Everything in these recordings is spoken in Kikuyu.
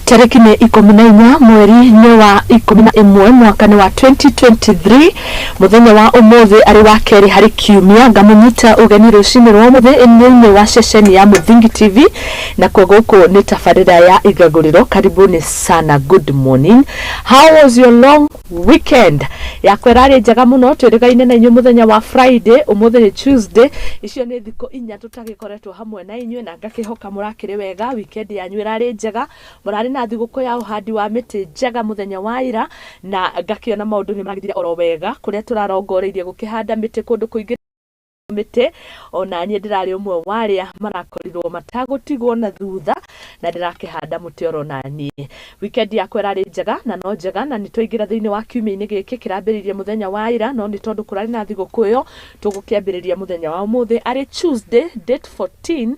Tarĩki nĩ 14, mweri nĩ wa 11, mwaka nĩ wa 2023, mũthenya wa ũmũthĩ arĩ wa kerĩ harĩ kiumia. Ngamũnyita ũgeni rũcinĩ rwa ũmũthĩ thĩinĩ wa ceceni ya Mũthingi TV, nakuo gũkũ nĩ tabarĩra ya Igagũrĩro. Karibuni sana, good morning. How was your long weekend? Yakwa ĩrarĩ njega mũno. Twĩrĩgaine na inyuĩ mũthenya wa Friday, ũmũthĩ nĩ Tuesday. Icio nĩ thikũ 4 tũtagĩkoretwo hamwe na inyuĩ, na ngakĩhoka mũrakĩrĩ wega, weekend yanyu ĩrarĩ njega, mũrarĩ na thigũkũ ya ũhandi wa mĩtĩ njega mũthenya wa ira, na ngakĩona maũndũ nĩ magĩthire oro wega kũrĩa tũrarongoreirie gũkĩhanda mĩtĩ kũndũ kũingĩ mĩtĩ. Ona niĩ ndĩrarĩ ũmwe wa arĩa marakorirwo matagũtigwo na thutha, na ndĩrakĩhanda mũtĩ oro naniĩ. Weekend yakwa ĩrarĩ njega na no njega, na nĩ twaingĩra thĩinĩ wa kiumia-inĩ gĩkĩ kĩrambĩrĩirie mũthenya wa ira, no nĩ tondũ kũrarĩ na thigũkũ ĩyo, tũgũkĩambĩrĩria mũthenya wa ũmũthĩ arĩ Tuesday, date 14,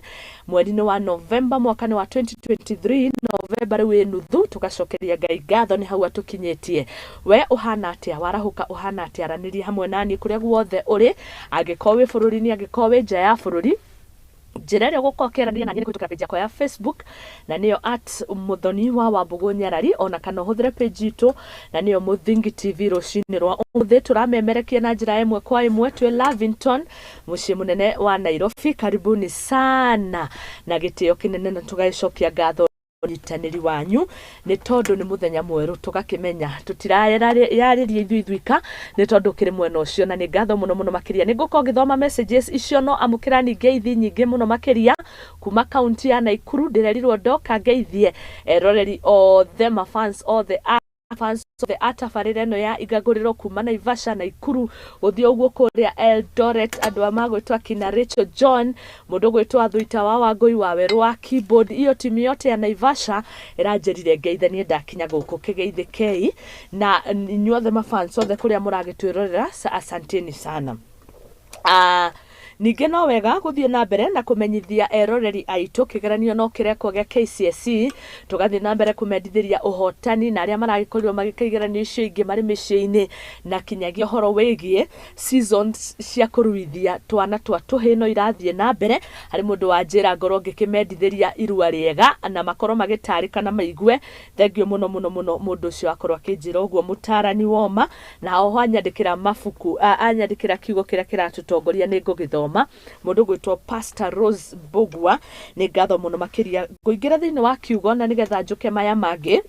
mweri-inĩ wa November, mwaka nĩ wa 2023. November rĩu ĩ nuthu, tũgacokeria Ngai ngatho nĩ hau atũkinyĩtie. We ũhana atĩa? Warahũka ũhana atĩa? Aranĩria hamwe naniĩ kũrĩa guothe ũrĩ, angĩkorwo wĩ bũrũri-inĩ, angĩkorwo wĩ nja ya bũrũri. Njĩra ĩrĩa ũgũkorwo ũkĩaranĩria naniĩ nĩ kũhĩtũkĩra page yakwa ya Facebook, na nĩyo @MũthoniwaWambũgũNyarari, ona kana ũhũthĩre page itũ, na nĩyo Mũthingi TV. Rũcinĩ rwa ũmũthĩ tũramemerekia na njĩra ĩmwe kwa ĩmwe twĩ Lavington, mũciĩ mũnene wa Nairobi. Karibuni sana na gĩtĩo kĩnene, na tũgagĩcokia ngatho ũnyitanĩri wanyu, nĩ tondũ nĩ mũthenya mwerũ, tũgakĩmenya tũtirayarĩria ithuĩ ithuika, nĩ tondũ kĩrĩ mwena ũcio, na nĩ ngatho mũno mũno makĩria. Nĩ ngũkorwo ngĩthoma messages icio, no amũkĩra ngeithi nyingĩ mũno makĩria kuma kaunti ya Naikuru. Ndĩrerirwo ndoka ngeithie eroreri othe, mafans othe, a fans othe a tabarĩra ĩno ya Igagũrĩro kuma Naivasha, Naikuru, gũthiĩ ũguo kũrĩa Eldoret, andũ a magwĩtwo akina Rachel John, mũndũ gwĩtwo Athuita wa Wangũi wa Werũ wa keyboard, iyo timu yote ya Naivasha ĩranjĩrire ngeithanie ndakinya gũkũ kĩgeithĩkei, na inyuothe mafans othe kũrĩa mũragĩtwĩrorera, asanteni sana. Ningĩ no wega gũthiĩ na mbere na kũmenyithia eroreri aitũ kĩgeranio no kĩrekwo gĩa KCSE. Tũgathiĩ na mbere kũmendithĩria ũhotani na arĩa maragĩkorirwo magĩka igeranio icio ingĩ marĩ mĩciĩ-inĩ, na kinyagia ũhoro wĩgiĩ seasons cia kũruithia twana twa tũhĩ no irathiĩ na mbere. Harĩ mũndũ wanjĩra ngorwo ngĩkĩmendithĩria irua rĩega na makorwo magĩtarĩka na maigue. Thengiũ mũno mũno mũno mũndũ ũcio akorwo akĩnjĩra ũguo, mũtarani woma. Na oho anyandĩkĩra mabuku, anyandĩkĩra kiugo kĩrĩa kĩratũtongoria, nĩ ngũgĩthoma. Mũndũ gwĩtwo Pastor Rose Mbũgua, nĩ ngatho mũno makĩria. Ngũingĩra thĩinĩ wa kiugo na nĩgetha njũke maya mangĩ,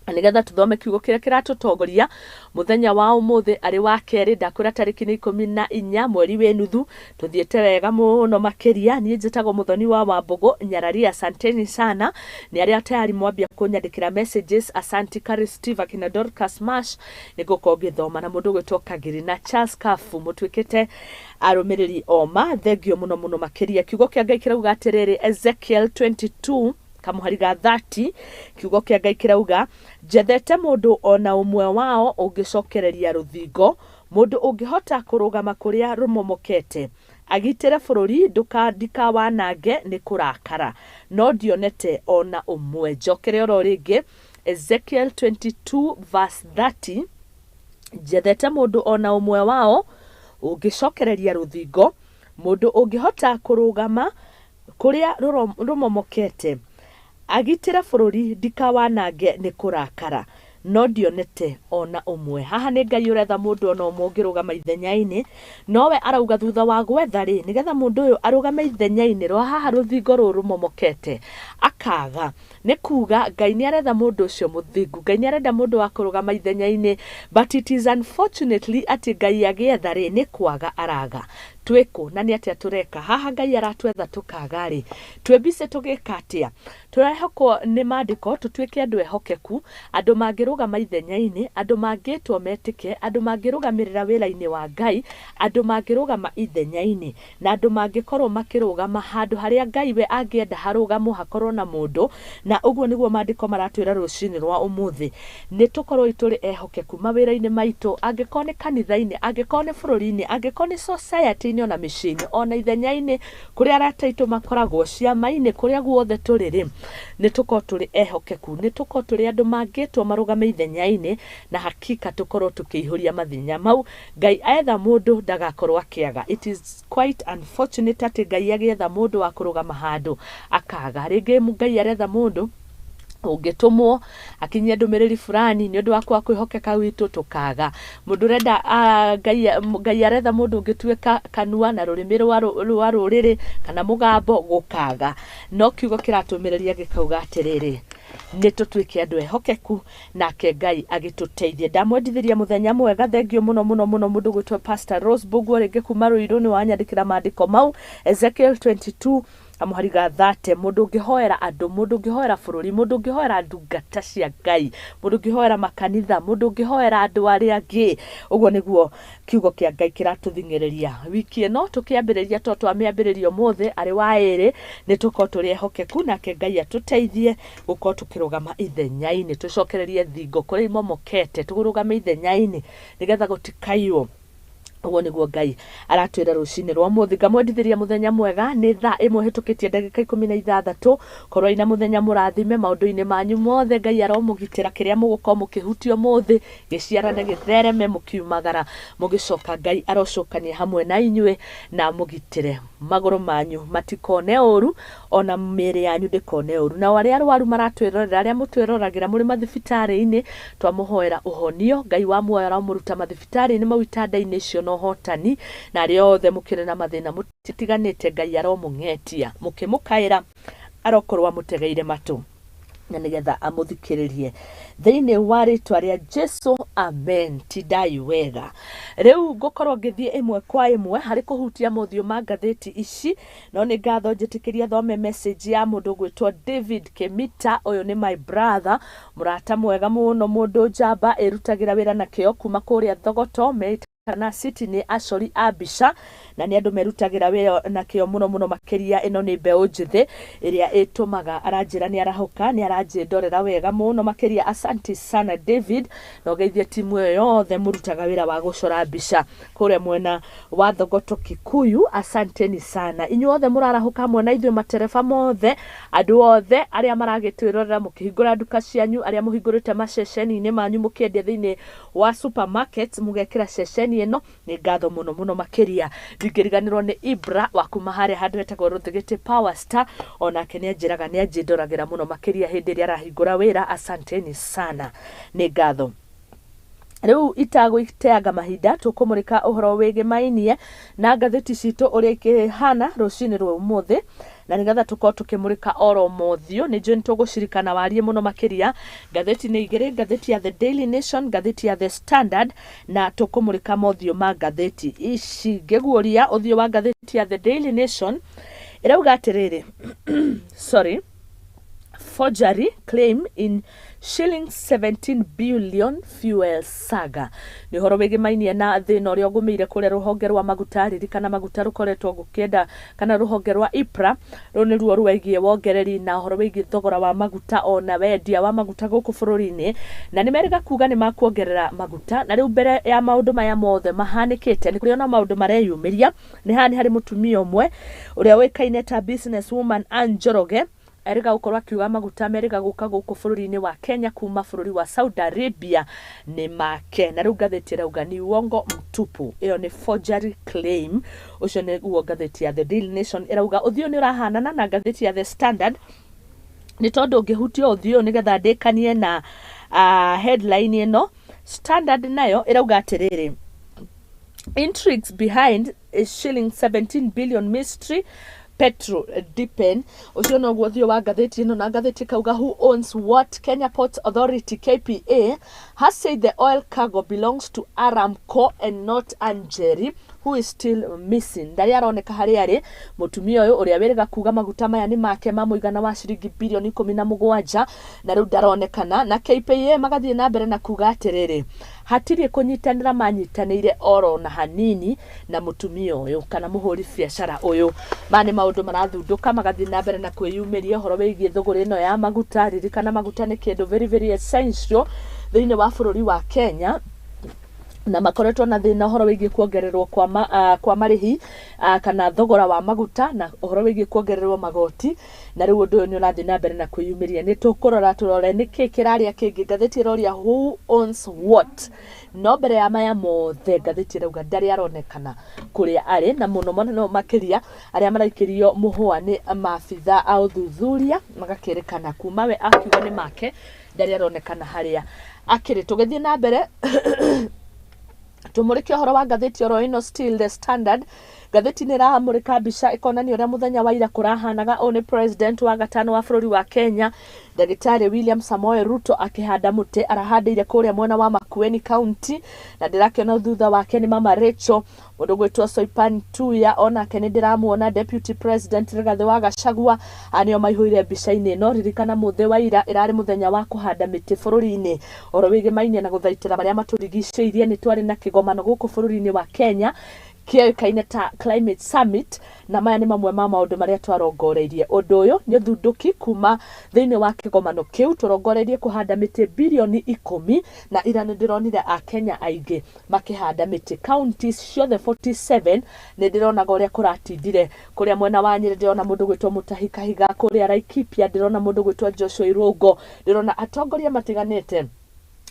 nĩgetha tũthome kiugo kĩrĩa kĩratũtongoria mũthenya wa ũmũthĩ arĩ wa kerĩ. Ndakwĩra tarĩki nĩ 14, mweri wĩ nuthu. Tũthiĩte wega mũno makĩria. Niĩ njĩtagwo Mũthoni wa Wambũgũ Nyarari. Asanteni sana nĩ arĩa tayari mwambia kũnyandĩkĩra messages. Asanti Kari Steve, akina Dorcas Mash, nĩ ngũkorwo ngĩthoma, na mũndũ ũgwĩtwo Kagiri na Charles Kafu, mũtuĩkĩte arũmĩrĩri oma, thengio mũno mũno makĩria. Kiugo kĩa Ngai kĩrauga atĩrĩrĩ, Ezekiel 22 kamũhari ga 30, kiugo kĩa Ngai kĩrauga, "Njethete mũndũ ona ũmwe wao ũngĩcokereria rũthingo, mũndũ ũngĩhota kũrũgama kũrĩa rũmomokete, agitĩre bũrũri ndikawanange nĩ kũrakara, no ndionete ona ũmwe." Njokere oro rĩngĩ, Ezekiel 22 verse 30, "Njethete mũndũ ona ũmwe wao ũngĩcokereria rũthingo, mũndũ ũngĩhota kũrũgama kũrĩa rũmomokete, agitĩre bũrũri ndikawanange nĩ kũrakara, no ndionete ona ũmwe." Haha nĩ Ngai ũretha mũndũ ona ũmwe ũngĩrũgama ithenya-inĩ, nowe arauga thutha wa gwetha rĩ, nĩgetha mũndũ ũyũ arũgame ithenya-inĩ rwa haha rũthingo rũrũ rũmomokete, akaga. Nĩ kuga Ngai nĩ aretha mũndũ ũcio mũthingu, Ngai nĩ arenda mũndũ wa kũrũgama ithenya-inĩ, but it is unfortunately atĩ Ngai agĩetha rĩ, nĩ kwaga araga. Twĩkũ na nĩ atĩa tũreka haha? Ngai aratwetha tũkaga rĩ, twĩ busy tũgĩka atĩa? Tũrehokwo nĩ maandĩko tũtuĩke andũ ehokeku, andũ mangĩrũgama ithenya-inĩ, andũ mangĩtwo metĩke, andũ mangĩrũgamĩrĩra wĩra-inĩ wa Ngai, andũ mangĩrũgama ithenya-inĩ, na andũ mangĩkorwo makĩrũgama handũ harĩa Ngai we angĩenda harũgamwo, hakorwo na mũndũ. Na ũguo nĩguo maandĩko maratwĩra rũcinĩ rwa ũmũthĩ, nĩ tũkorwo tũrĩ ehokeku mawĩra-inĩ maitũ, angĩkorwo nĩ kanitha-inĩ, angĩkorwo nĩ bũrũri-inĩ, angĩkorwo nĩ society-inĩ, ona mĩciĩ-inĩ, ona ithenya-inĩ kũrĩa arata aitũ makoragwo, ciama-inĩ, kũrĩa guothe tũrĩ rĩ, nĩ tũkorwo tũrĩ ehokeku, nĩ tũkorwo tũrĩ andũ mangĩtwo marũgame ithenya-inĩ, na hakika tũkorwo tũkĩihũria mathenya mau. Ngai etha mũndũ ndagakorwo akĩaga. It is quite unfortunate atĩ Ngai agĩetha mũndũ wa kũrũgama handũ akaga. Rĩngĩ Ngai aretha mũndũ Ũngĩtũmwo akinyie ndũmĩrĩri fulani nĩ ũndũ wa kwaga kwĩhokeka gwitũ tũkaga. Mũndũ ũrenda Ngai, Ngai aretha mũndũ ũngĩtuĩka kanua na rũrĩmĩ rwa rũrĩrĩ kana mũgambo gũkaga. No kiugo kĩratũmĩrĩria gĩkauga atĩrĩrĩ, nĩ tũtuĩke andũ ehokeku nake Ngai agĩtũteithie. Ndamwendithĩria mũthenya mwega, thengio mũno mũno mũno mũndũ gwĩtwo Pastor Rose Mbũguo rĩngĩ kuma Ruiru nĩ wanyandĩkĩra maandĩko mau Ezekiel 22 kamũhari ga 30. Mũndũ ũngĩhoera andũ, mũndũ ũngĩhoera bũrũri, mũndũ ũngĩhoera ndungata cia Ngai, mũndũ ũngĩhoera makanitha, mũndũ ũngĩhoera andũ arĩa angĩ. Ũguo nĩguo kiugo kĩa Ngai kĩratũthing'ĩrĩria wiki ĩno tũkĩambĩrĩria, to twamĩambĩrĩria ũmũthĩ arĩ wa ĩrĩ, nĩ tũkorwo tũrĩ ehokeku nake Ngai atũteithie gũkorwo tũkĩrũgama ithenya-inĩ, tũcokererie thingo kũrĩa imomokete, tũrũgame ithenya-inĩ nĩgetha gũtikaiywo. Ũguo nĩguo Ngai aratwĩra rũcinĩ rwa ũmũthĩ. Ngamwendithĩria mũthenya mwega. Nĩ thaa 1 hĩtũkĩtie ndagĩka 16. Korwo ina mũthenya mũrathime maũndũ-inĩ manyu mothe. Ngai aromũgitĩra kĩrĩa mũgũkorwo mũkĩhutia ũmũthĩ gĩciarane gĩthereme mũkiumagara mũgĩcoka. Ngai arocokania hamwe na inyuĩ na amũgitĩre magũrũ manyu matikone ũru ona mĩĩrĩ yanyu ndĩkone ũru. Nao arĩa arwaru maratwĩrorera, arĩa mũtwĩroragĩra mũrĩ mathibitarĩ-inĩ, twamũhoera ũhonio. Ngai wa muoyo aromũruta mathibitarĩ-inĩ mau itanda-inĩ icio na ũhotani, na arĩa othe mũkĩrĩ na mathĩna mũtiganĩte, Ngai aromũng'etia mũkĩmũkaĩra, arokorwo amũtegeire matũ na nĩgetha amũthikĩrĩrie thĩinĩ wa rĩtwa rĩa Jesu, amen. Tindai wega. Rĩu ngũkorwo ngĩthiĩ ĩmwe kwa ĩmwe harĩ kũhutia mothiũ ma ngathĩti ici, no nĩ ngatho njĩtĩkĩria thome message ya mũndũ gwĩtwo David Kemita. Ũyũ nĩ my brother, mũrata mwega mũno, mũndũ njamba ĩrutagĩra wĩra na kĩo kuma kũrĩa Thogoto kana City. Nĩ acori a mbica na nĩ andũ merutagĩra wĩra na kĩo mũno mũno makĩria. Ĩno nĩ mbeũ njĩthĩ ĩrĩa ĩtũmaga aranjĩra nĩ arahũka, nĩ aranjĩndorera wega mũno makĩria. Asante sana David, na ũgeithie timu ĩyo yothe mũrutaga wĩra wa gũcora mbica kũrĩa mwena wa Thogoto Kikuyu. Asanteni sana inyuothe mũrarahũka hamwe na ithuĩ, matereba mothe, andũ othe arĩa maragĩtwĩrorera mũkĩhingũra nduka cianyu, arĩa mũhingũrĩte maceceni-inĩ manyu mũkĩendia thĩinĩ wa supermarket mũgekĩra ceceni ĩno, nĩ ngatho mũno mũno makĩria. Ndingĩriganĩrwo nĩ Ibra wa kuma harĩa handũ hetagwo Rũthĩgĩtĩ Power Star, onake nĩ anjĩraga nĩ anjĩndoragĩra mũno makĩria hĩndĩ ĩrĩa arahingũra wĩra. Asanteni sana, nĩ ngatho. Rĩu itagũteanga mahinda, tũkũmũrĩka ũhoro wĩgĩmainie na ngathĩti citũ ũrĩa ikĩhana rũcinĩ rwa ũmũthĩ, na nĩgetha tũkorwo tũkĩmũrĩka oro mothiũ. Nĩ njũĩ nĩ tũgũcirikana warie mũno makĩria. Ngathĩti nĩ igĩrĩ, ngathĩti ya The Daily Nation, ngathĩti ya The Standard, na tũkũmũrĩka mothiũ ma ngathĩti ici. Ngĩguũria ũthiũ wa ngathĩti ya The Daily Nation, ĩrauga atĩrĩrĩ, sorry, "Forgery claim in shillings 17 billion fuel saga." Nĩ ũhoro wĩgĩmainie na thĩna ũrĩa ũgũmĩire kũrĩa rũhonge rwa maguta. Ririkana maguta rũkoretwo gũkĩenda kana rũhonge rwa EPRA rũu nĩruo rwegiĩ wongereri na ũhoro wĩgiĩ thogora wa maguta ona wendia wa maguta gũkũ bũrũri-inĩ, na nĩ merĩga kuga nĩ makuongerera maguta. Na rĩu mbere ya maũndũ maya mothe mahanĩkĩte, nĩ kũrĩ ona maũndũ mareyumĩria. Nĩ haha nĩ harĩ mũtumia ũmwe ũrĩa ũĩkaine ta business woman Ann Njoroge, erĩga gũkorwo akiuga maguta merĩga gũka gũkũ bũrũri-inĩ wa Kenya kuma bũrũri wa Saudi Arabia nĩ make, na rĩu ngathĩti ĩrauga ni uongo mtupu, ĩyo nĩ forgery claim. Ũcio nĩguo ngathĩti ya The Daily Nation ĩrauga. Ũthiũ nĩ ũrahanana na ngathĩti ya The Standard, nĩ tondũ ũngĩhutia ũthiũ nĩgetha ndĩkanie na headline ĩno. Standard nayo ĩrauga atĩrĩrĩ, "Intrigues behind a shilling 17 billion mystery petrol deepen." Ũcio noguo ũthiũ wa ngathĩti ĩno, na ngathĩti ĩkauga, "Who owns what? Kenya Ports Authority KPA has said the oil cargo belongs to Aramco and not Anjeri, who is still missing." Ndarĩ aroneka harĩa arĩ mũtumia ũyũ ũrĩa wĩrĩga kuga maguta maya nĩ make ma mũigana wa ciringi birioni 17, na rĩu ndaronekana. Na KPA magathiĩ na mbere na kuga atĩrĩrĩ, hatirĩ kũnyitanĩra manyitanĩire oro na hanini na mũtumia ũyũ kana mũhũri biacara ũyũ. Maya nĩ maũndũ marathundũka magathiĩ na mbere na kwĩyumĩria ũhoro wĩgiĩ thũgũrĩ ĩno ya maguta. Ririkana maguta nĩ kĩndũ very very essential thĩinĩ wa bũrũri wa Kenya. Na makoretwo na thĩna ũhoro wĩgiĩ kuongererwo kwa marĩhi kana thogora wa maguta na ũhoro wĩgiĩ kuongererwo magoti, na rĩu ũndũ ũyũ nĩ ũrathiĩ na mbere na kwĩyumĩria. Nĩ tũkũrora tũrore nĩkĩ kĩrarĩa kĩngĩ. Ngathĩti ĩroria, "Who owns what?" No mbere ya maya mothe, ngathĩti ĩrauga ndarĩ aronekana kũrĩa arĩ, na mũno mũno makĩria arĩa maraikĩrio mũhũa nĩ maabitha a ũthuthuria, magakĩrĩkana kuma we akiuga nĩ make, ndarĩ aronekana harĩa akĩrĩ. Tũgĩthiĩ na mbere, tũmũrĩke ũhoro wa ngathĩti oro ĩno, still The Standard. Ngathĩti nĩ ĩramũrĩka mbica ĩkonania ũrĩa mũthenya wa ira kũrahanaga. Ũyũ nĩ president wa gatano wa bũrũri wa Kenya, Ndagĩtarĩ William Samoei Ruto, akĩhanda mũtĩ. Arahandĩire kũrĩa mwena wa Makueni County, na ndĩrakĩona thutha wake nĩ Mama Rachel, mũndũ gwĩtwo Soipan Tuya onake nĩ ndĩramuona, Deputy President Rigathĩ wa Gachagua. Aya nĩo maihũire mbica-inĩ ĩno. Ririkana mũthĩ wa ira ĩrarĩ mũthenya wa kũhanda mĩtĩ bũrũri-inĩ, oro wĩgĩmainie na gũthaitĩra marĩa matũrigicĩirie. Nĩ twarĩ na kĩgomano gũkũ bũrũri-inĩ wa Kenya kĩoĩkaine ta Climate Summit, na maya nĩ mamwe ma maũndũ marĩa twarongoreirie. Ũndũ ũyũ nĩ ũthundũki kuma thĩinĩ wa kĩgomano kĩu. Tũrongoreirie kũhanda mĩtĩ birioni 10, na ira nĩ ndĩronire akenya aingĩ makĩhanda mĩtĩ counties ciothe 47. Nĩ ndĩronaga ũrĩa kũratindire kũrĩa mwena wa Nyĩrĩ, ndĩrona mũndũ gwĩtwo Mũtahi Kahiga, kũrĩa Laikipia ndĩrona mũndũ gwĩtwo Joshua Irũngũ, ndĩrona atongoria matiganĩte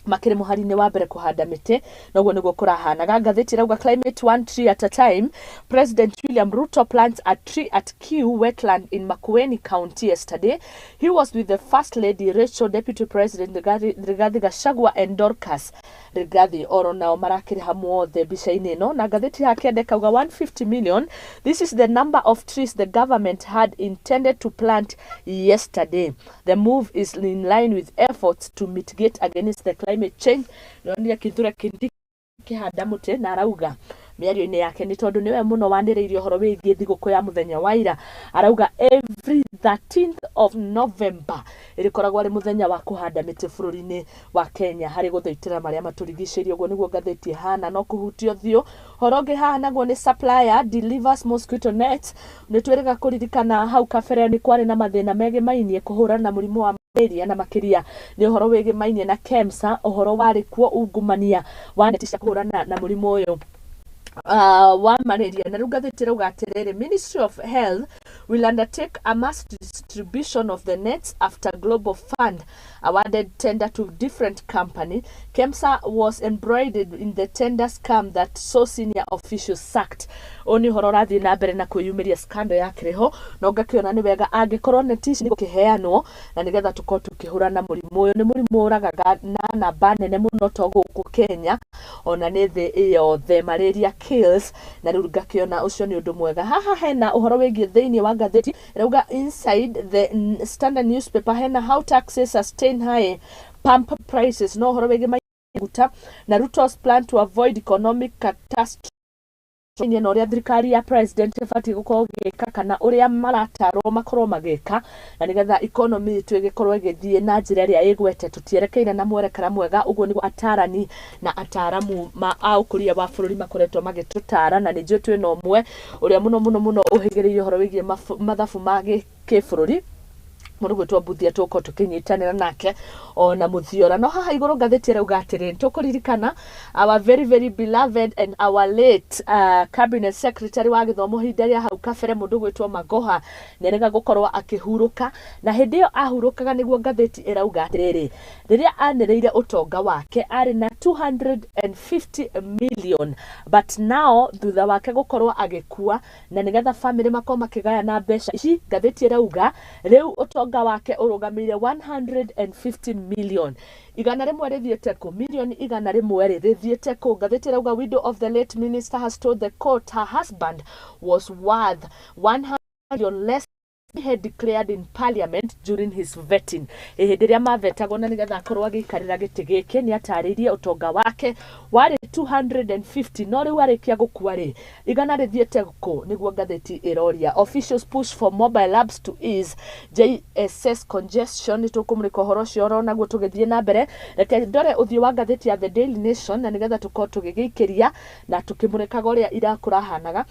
makĩrĩ mũhari-inĩ wa mbere kũhanda mĩtĩ. Noguo nĩguo kũrahanaga. Ngathĩti ĩrauga, "Climate one tree at a time." President William Ruto plants a tree at Kiu Wetland in Makueni County yesterday. He was with the First Lady Rachel, Deputy President Rigathi Gachagua and Dorcas Rigathi. Oro nao marakĩrĩ hamwe othe mbica-inĩ ĩno. Na ngathĩti ya kĩande kauga, "150 million. This is the number of trees the government had intended to plant yesterday. The move is in line with efforts to mitigate against the climate change." Ndĩronire Kithure Kindiki kĩhanda mũtĩ, na arauga mĩario-inĩ yake, nĩ tondũ nĩwe mũno wanĩrĩirie ũhoro wĩgiĩ thigũkũ ya mũthenya wa ira, arauga every 13th of November ĩrĩkoragwo arĩ mũthenya wa kũhanda mĩtĩ bũrũri-inĩ wa Kenya harĩ gũthaitĩra marĩa matũrigicĩirie. Ũguo nĩguo ngathĩti ĩhana. No kũhutia ũthiũ, ũhoro ũngĩ haha naguo nĩ supplier delivers mosquito nets. Nĩ twĩrĩga kũririkana hau kabere nĩ kwarĩ na mathĩna megĩmainie kũhũrana na mũrimũ wa malaria, na makĩria nĩ ũhoro wĩgĩmainie na KEMSA, ũhoro warĩ kuo ungumania wa neti cia kũhũrana na mũrimũ ũyũ wa malaria. Na rĩu ngathĩti ĩrauga atĩrĩrĩ, Ministry of Health will undertake a mass distribution of the nets after Global Fund awarded tender to different company. KEMSA was embroiled in the tender scam that saw senior officials sacked. Ũyũ nĩ ũhoro ũrathiĩ na mbere na kwĩyumĩria, scandal yakĩrĩ ho, no ngakĩona nĩ wega angĩkorwo neti ici nĩ gũkĩheanwo na nĩgetha tũkorwo tũkĩhũrana mũrimũ ũyũ. Nĩ mũrimũ ũragaga na namba nene mũno, to gũkũ Kenya, ona nĩ thĩ yothe. Malaria kills, na rĩu ngakĩona ũcio nĩ ũndũ mwega. Haha hena ũhoro wĩgiĩ thĩinĩ wa ngathĩti ĩrauga, inside the Standard newspaper, hena how taxes sustain high pump prices. No ũhoro wĩgiĩ maguta na Ruto's plan to avoid economic catastrophe, na ũrĩa thirikari ya president ĩbatiĩ gũkorwo ĩgĩka kana ũrĩa maratarwo makorwo magĩka na nĩgetha economy itũ ĩgĩkorwo ĩgĩthiĩ na njĩra ĩrĩa ĩgwete. Tũtierekeire na mwerekera mwega. Ũguo nĩguo atarani na ataramu a ũkũria wa bũrũri makoretwo magĩtũtara, na nĩ njũĩ twĩna ũmwe ũrĩa mũno mũno mũno ũhĩgĩrĩire ũhoro wĩgiĩ mathabu ma kĩbũrũri, mũndũ gwĩtwo Mbuthia, tũgũkorwo tũkĩnyitanĩra nake ona mũthiora. No haha igũrũ ngathĩti ĩrauga atĩrĩ, tũkũririkana our very very beloved and our late cabinet secretary wa gĩthomo ihinda rĩa hau kabere, mũndũ gwĩtwo Magoha, nĩarega gũkorwo akĩhurũka. Na hĩndĩ ĩyo ahurũkaga, nĩguo ngathĩti ĩrauga atĩrĩrĩ, rĩrĩa anĩrĩire ũtonga wake arĩ na 250 million, but now thutha wake gũkorwo agĩkua na nĩgetha family makorwo makĩgayana mbeca ici, ngathĩti ĩrauga rĩu ũtonga wake ũrũgamĩire 150 million. 100 rĩthiĩte kũ? Milioni 100 rĩ rĩthiĩte kũ? Ngathĩti ĩrauga, widow of the late minister has told the court her husband was worth 100 million less he had declared in parliament during his vetting. Hĩndĩ ĩrĩa mavetagwo na nĩgetha akorwo agĩikarĩra gĩtĩ gĩkĩ, nĩ atarĩirie ũtonga wake warĩ 250, no rĩu arĩkia gũkua rĩ, 100 rĩthiĩte kũ? Nĩguo ngathĩti ĩroria. Officials push for mobile labs to ease JSS congestion. Nĩ tũkũmũrĩka ũhoro ũcio oro naguo tũgĩthiĩ na mbere. Reke ndore ũthiũ wa ngathĩti ya The Daily Nation, na nĩgetha tũkorwo tũgĩgĩikĩria na tũkĩmũrĩkaga ũrĩa ira kũrahanaga.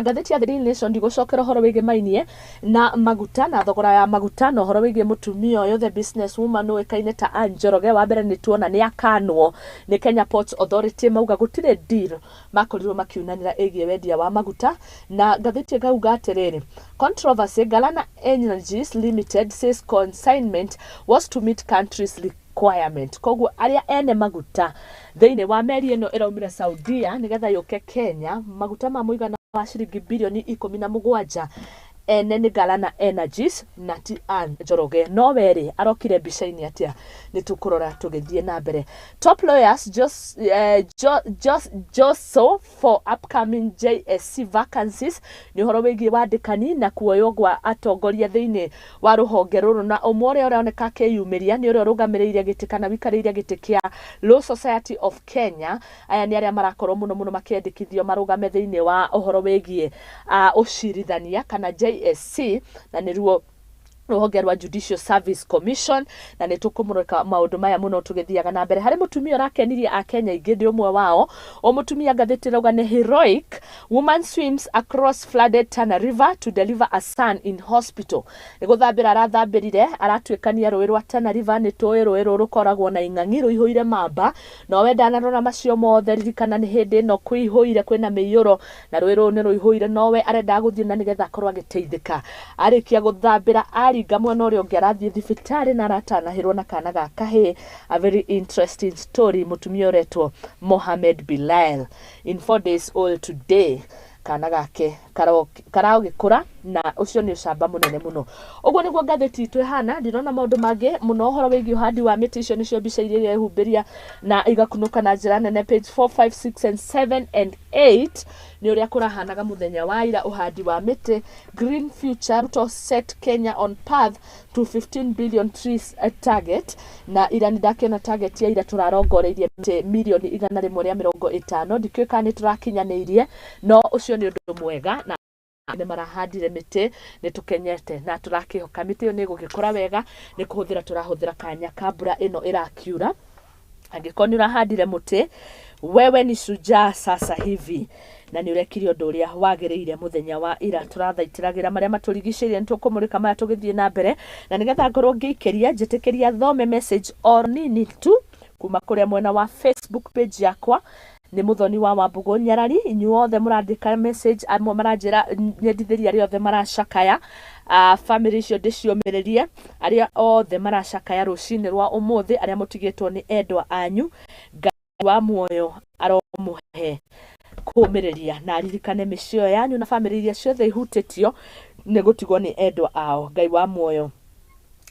Ngathĩti ya The Daily Nation, ndigũcokera ũhoro wĩgiĩ mainie na maguta na thogora ya maguta na ũhoro wĩgiĩ mũtumia ũyũ, the business woman ũĩkaine ta Ann Njoroge. Wa mbere nĩ tuona nĩ akanwo nĩ Kenya Ports Authority, mauga gũtirĩ deal makorirwo makiunanĩra ĩgiĩ wendia wa maguta. Na ngathĩti ĩkauga atĩrĩrĩ, "Controversy: Galana Energies Limited says consignment was to meet country's requirement." Koguo arĩa ene maguta thĩinĩ wa meri ĩno ĩraumire Saudia nĩgetha yũke Kenya, maguta ma mũigana wa ciringi birioni 17, ene nĩ Galana Energies na ti Ann Njoroge. No werĩ arokire mbica-inĩ atĩa? Nĩ tũkũrora tũgĩthiĩ na mbere. Top lawyers jostle for upcoming JSC vacancies, nĩ ũhoro wĩgiĩ wandĩkani na kuoywo gwa atongoria thĩinĩ wa rũhonge rũrũ, na ũmwe ũrĩa ũroneka akĩyumĩria nĩ ũrĩa ũrũgamĩrĩire gĩtĩ kana wikarĩire gĩtĩ kĩa Law Society of Kenya. Aya nĩ arĩa marakorwo mũno mũno makĩendekithio marũgame thĩinĩ wa ũhoro wĩgiĩ ũcirithania kana JSC, na nĩruo rũhonge rwa Judicial Service Commission, na nĩ tũkũmũrĩka maũndũ maya mũno tũgĩthiaga na mbere. Harĩ mũtumia ũrakenirie akenya aingĩ, ndĩ ũmwe wao. O mũtumia, ngathĩti ĩrauga nĩ "Heroic woman swims across flooded Tana River to deliver a son in hospital." Nĩ gũthambĩra arathambĩrire, aratuĩkania rũĩ rwa Tana River. Nĩ tũĩ rũĩ rũrũ rũkoragwo na ing'ang'i, rũihũire mamba, no we ndanarora macio mothe. Ririkana nĩ hĩndĩ ĩno kũihũire, kwĩna mĩiyũro na rũĩ rũrũ nĩ rũihũire, nowe arendaga gũthiĩ na nĩgetha akorwo agĩteithĩka. Arĩkia gũthambĩra, aringa mwena ũrĩa ũngĩ, arathiĩ thibitarĩ na aratanahĩrwo na kana ga kahĩĩ. A very interesting story. Mũtumia ũretwo Mohamed Bilal, in 4 days old today, kana gake karagĩkũra, na ũcio nĩ ũcamba mũnene mũno. Ũguo nĩguo ngathĩti itũ ĩhana. Ndĩrona maũndũ mangĩ mũno ũhoro wĩgiĩ ũhandi wa mĩtĩ. Icio nĩcio mbica iria irehumbĩria na igakunũka na njĩra nene page 4, 5, 6 and 7 and 8, nĩ ũrĩa kũrahanaga mũthenya wa ira, ũhandi wa mĩtĩ. Green Future: Ruto set Kenya on path to 15 billion trees target. Na ira nĩ ndakĩona target ya ira, tũrarongoreirie mĩtĩ mirioni 150. Ndikĩũĩ kana nĩ tũrakinyanĩirie, no ũcio nĩ ũndũ mwega na nĩ marahandire mĩtĩ, nĩ tũkenyete na tũrakĩhoka mĩtĩ ĩyo nĩ ĩgũgĩkũra wega. Nĩ kũhũthĩra tũrahũthĩra kanya ka mbura ĩno ĩrakiura. Angĩkorwo nĩ ũrahandire mũtĩ, wewe ni shujaa sasa hivi na nĩ ũrekire ũndũ ũrĩa wagĩrĩire mũthenya wa ira. Tũrathaitĩragĩra marĩa matũrigicĩirie, nĩ tũkũmũrĩka maya tũgĩthiĩ na mbere. Na nĩgetha ngorwo ngĩikĩria, njĩtĩkĩria thome message o nini tu kuma kũrĩa mwena wa Facebook page yakwa. Nĩ Mũthoni wa Wambũgũ Nyarari. Inyuothe mũrandĩka message, amwe maranjĩra nyendithĩrie arĩa othe maracakaya, family icio ndĩciũmĩrĩrie, arĩa othe maracakaya rũcinĩ rwa ũmũthĩ, arĩa mũtigĩtwo nĩ endwa anyu. Ngai wa muoyo aromũhe kũmĩrĩria na aririkane mĩciĩ ĩyo yanyu na family iria ciothe ihutĩtio nĩ gũtigwo nĩ endwa ao. Ngai wa muoyo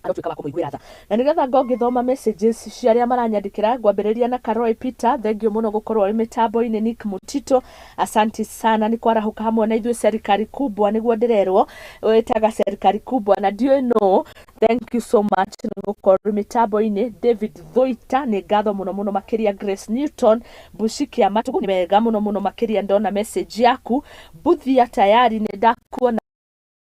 aratuĩka wa kũmũiguĩra tha. Na nĩgetha ngo ngĩthoma messages cia arĩa maranyandĩkĩra, ngwambĩrĩria na Karoy Peter, thank you mũno gũkorwo ũrĩ mĩtambo-inĩ. Nick Mutito, asanti sana nĩ kwarahũka hamwe na ithuĩ. Serikali kubwa, nĩguo ndĩrerwo wĩtaga serikali kubwa na ndiũĩ no, thank you so much nĩ gũkorwo ũrĩ mĩtambo-inĩ. David Thoita, nĩ ngatho mũno mũno makĩria. Grace Newton Mbuci kĩa Matũ, nĩ wega mũno mũno makĩria ndona message yaku. Buthia, tayari nĩ ndakuona.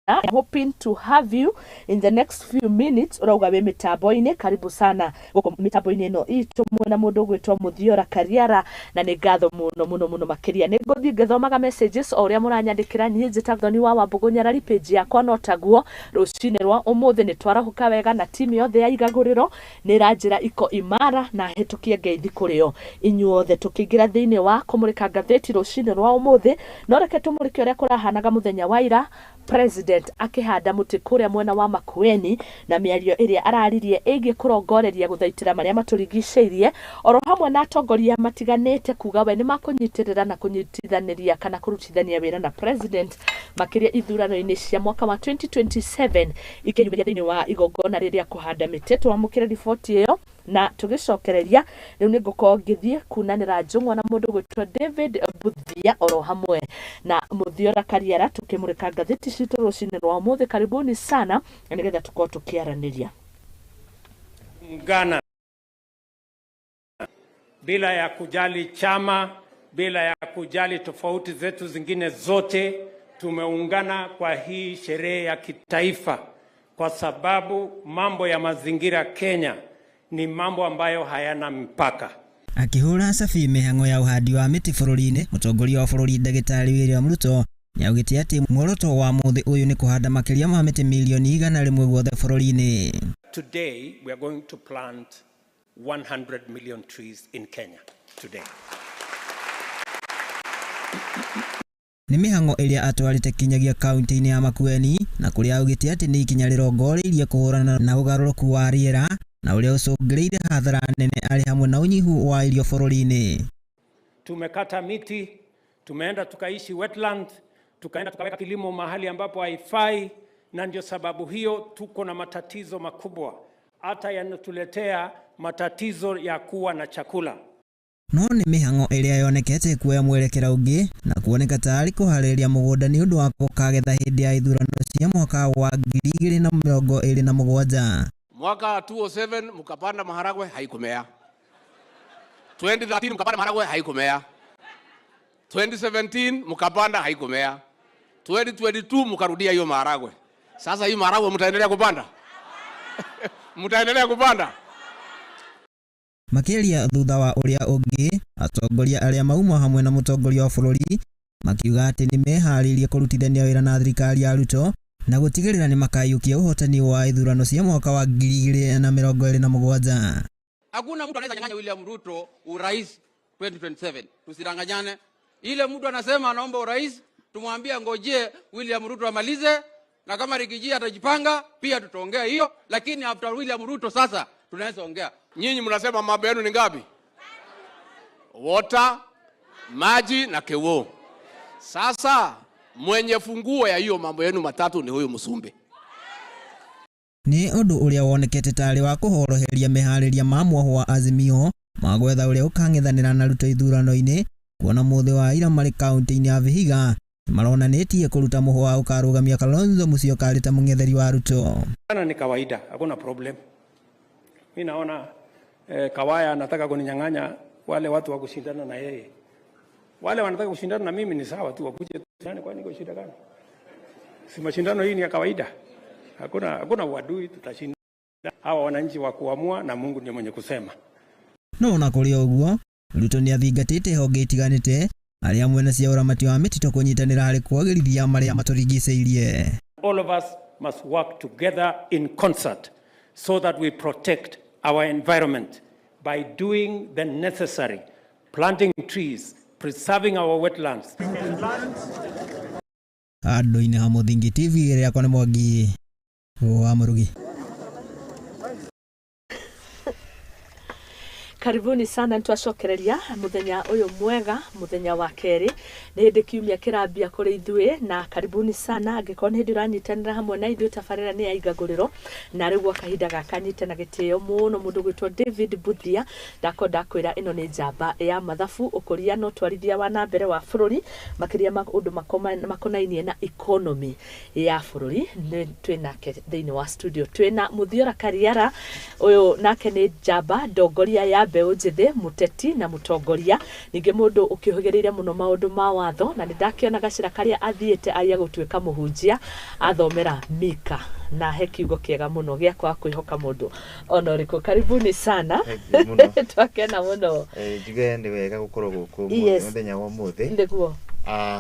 I'm hoping to have you in the next few minutes. Urauga wĩ mĩtambo-inĩ, karibu sana gũkũ mĩtambo-inĩ ĩno itũ mwena mũndũ ũgwĩtwo Mũthiora Kariara, na nĩ ngatho mũno mũno mũno makĩria. Nĩ ngũthiĩ ngĩthomaga messages o ũrĩa mũranyandĩkĩra. Niĩ njĩtagwo Thoni wa Wambũgũ Nyarari, page yakwa no taguo. Rũcinĩ rwa ũmũthĩ nĩ twarahũka wega na timu yothe ya igagũrĩro nĩ ĩranjĩra iko imara na hĩtũkie ngeithi kũrĩ o inyuothe tũkĩingĩra thĩinĩ wa kũmũrĩka ngathĩti rũcinĩ rwa ũmũthĩ. No reke tũmũrĩke ũrĩa kũrahanaga mũthenya wa ira, president akĩhanda mũtĩ kũrĩa mwena wa Makueni na mĩario ĩrĩa araririe ĩgiĩ kũrongoreria gũthaitĩra marĩa matũrigicĩirie, oro hamwe na atongoria matiganĩte kuga we nĩ makũnyitĩrĩra na kũnyitithanĩria kana kũrutithania wĩra na president makĩria ithurano-inĩ cia mwaka wa 2027, ikĩnyumĩria thĩinĩ wa igongona rĩrĩa kũhanda mĩtĩ. Twamũkĩre riboti ĩyo na tũgĩcokereria rĩu nĩ ngũkorwo ngĩthiĩ kunanĩra njũng'wa na mũndũ gwĩtwo David Buthia, oro hamwe na Mũthiora Kariara, tũkĩmũrĩka ngathĩti citũ rũcinĩ rwa ũmũthĩ. Karibuni sana na nĩgetha tũkorwo tũkĩaranĩria. Ungana bila ya kujali chama, bila ya kujali tofauti zetu zingine zote, tumeungana kwa hii sherehe ya kitaifa, kwa sababu mambo ya mazingira Kenya ni mambo ambayo hayana mpaka. Akĩhũra cabi mĩhang'o ya ũhandi wa mĩtĩ bũrũri-inĩ, mũtongoria wa bũrũri Ndagĩtarĩ William Ruto. Nĩaugĩte atĩ muoroto wa mũthĩ ũyũ nĩ kũhanda makĩria ma mĩtĩ mirioni 100 guothe bũrũri-inĩ. Today we are going to plant 100 million trees in Kenya today. Nĩ mĩhang'o ĩrĩa atwarĩte kinyagia kaunti-inĩ ya Makueni na kũrĩa augĩte atĩ nĩ ikinya rĩrongoreirie kũhũrana na ũgarũrũku wa rĩera na ũrĩa ũcũngĩrĩirie hathara nene arĩ hamwe na ũnyihu wa irio bũrũri-inĩ. Tumekata miti, tumeenda tukaishi wetland, tukaenda tukaweka kilimo mahali ambapo haifai, na ndio sababu hiyo tuko na matatizo makubwa, hata yanatuletea matatizo ya kuwa na chakula. No nĩ mĩhang'o ĩrĩa yonekete kuoya mwerekera ũngĩ na kuoneka tarĩ kũharĩrĩria mũgũnda nĩ ũndũ wa gũkagetha hĩndĩ ya ithurano cia mwaka wa 2027. Mwaka 2007 mkapanda maharagwe haikumea. 2013 mkapanda maharagwe haikumea. 2017 mkapanda haikumea. 2022 mkarudia hiyo maharagwe. Sasa hii maharagwe mtaendelea kupanda? Mtaendelea kupanda? Makĩria thutha wa ũrĩa ũngĩ, atongoria arĩa mauma hamwe na mũtongoria wa bũrũri makiuga atĩ nĩ meharĩirie kũrutithania wĩra na thirikari ya Ruto na gũtigĩrĩra nĩ makaiyũkia ũhotani wa ithurano cia mwaka wa 2027. Hakuna mtu anaweza nyang'anya William Ruto urais 2027. Tusidanganyane. Ile mtu anasema anaomba urais, tumwambie ngojee William Ruto amalize, na kama Rigiji atajipanga pia tutaongea hiyo, lakini after William Ruto sasa tunaweza ongea. Nyinyi mnasema mambo yenu ni ngapi? Water, maji na kewo. Sasa mwenye funguo ya hiyo mambo yenu matatu ni huyu Musumbe. Nĩ ũndũ ũrĩa wonekete tarĩ wa kũhoroheria meharĩria ma mwoho wa Azimio ma gwetha ũrĩa ũkang'ethanĩra na Ruto ithurano-inĩ, kuona mũthĩ wa ira marĩ kaunti-inĩ ya Vihiga maronanĩtie kũruta mũhwa ũkarũgamia Kalonzo Musyoka arĩ ta mũng'etheri wa Ruto. Ni kawaida, hakuna problem. Mimi naona Kawaya anataka kuninyang'anya wale watu wa kushindana na yeye. Wale wanataka kushindana na mimi ni sawa tu, wakuje tushindane, kwani iko shida gani? Si mashindano hii ni ya kawaida. Hakuna uadui, tutashinda. Hawa wananchi wa kuamua na Mungu ndiye mwenye kusema. No ona kũrĩ ũguo, Ruto nĩ athingatĩte honge itiganĩte arĩ hamwe na cia ũramati wa mĩtitũ kũnyitanĩra harĩ kwagĩrithia marĩa matũrigicĩirie. All of us must work together in concert so that we protect our environment by doing the necessary, planting trees, preserving our wetlands. Andũ-inĩ ha Mũthingi TV ĩrĩa nĩ Mwangi wa Mũrugi. Karibuni sana ntwacokereria muthenya uyu mwega, muthenya wa keri ni hindi kiumia kirambia kuri ithuĩ, na karibuni sana angikorwo ni hindi uranyitanira hamwe na ithuĩ. Tabarĩra nĩ ya Igagũrĩro, na rĩu gwa kahinda gaka nyite na gĩtĩo mũno mũndũ gwĩtwo David Buthia. Ndako ndakwĩra ĩno nĩ njamba ya mathabu, ũkũria na ũtwarithia wa na mbere wa bũrũri, makĩria maũndũ makonainie na economy ya bũrũri. Nĩ twĩnake thĩinĩ wa studio, twĩna Muthiora Kariara, ũyũ nake nĩ njamba ndongoria ya mbeũ njĩthĩ, mũteti na mũtongoria, ningĩ mũndũ ũkĩũhĩgĩrĩire mũno maũndũ ma watho, na nĩ ndakĩona gacĩra karĩa athiĩte aia gũtuĩka mũhunjia, athomera Mika, na he kiugo kĩega mũno gĩa kwaga kwĩhoka mũndũ ona ũrĩkũ. Karibuni sana, twakena mũno. Njuge nĩ wega gũkorwo gũkũ mũthenya wa ũmũthĩ nĩguo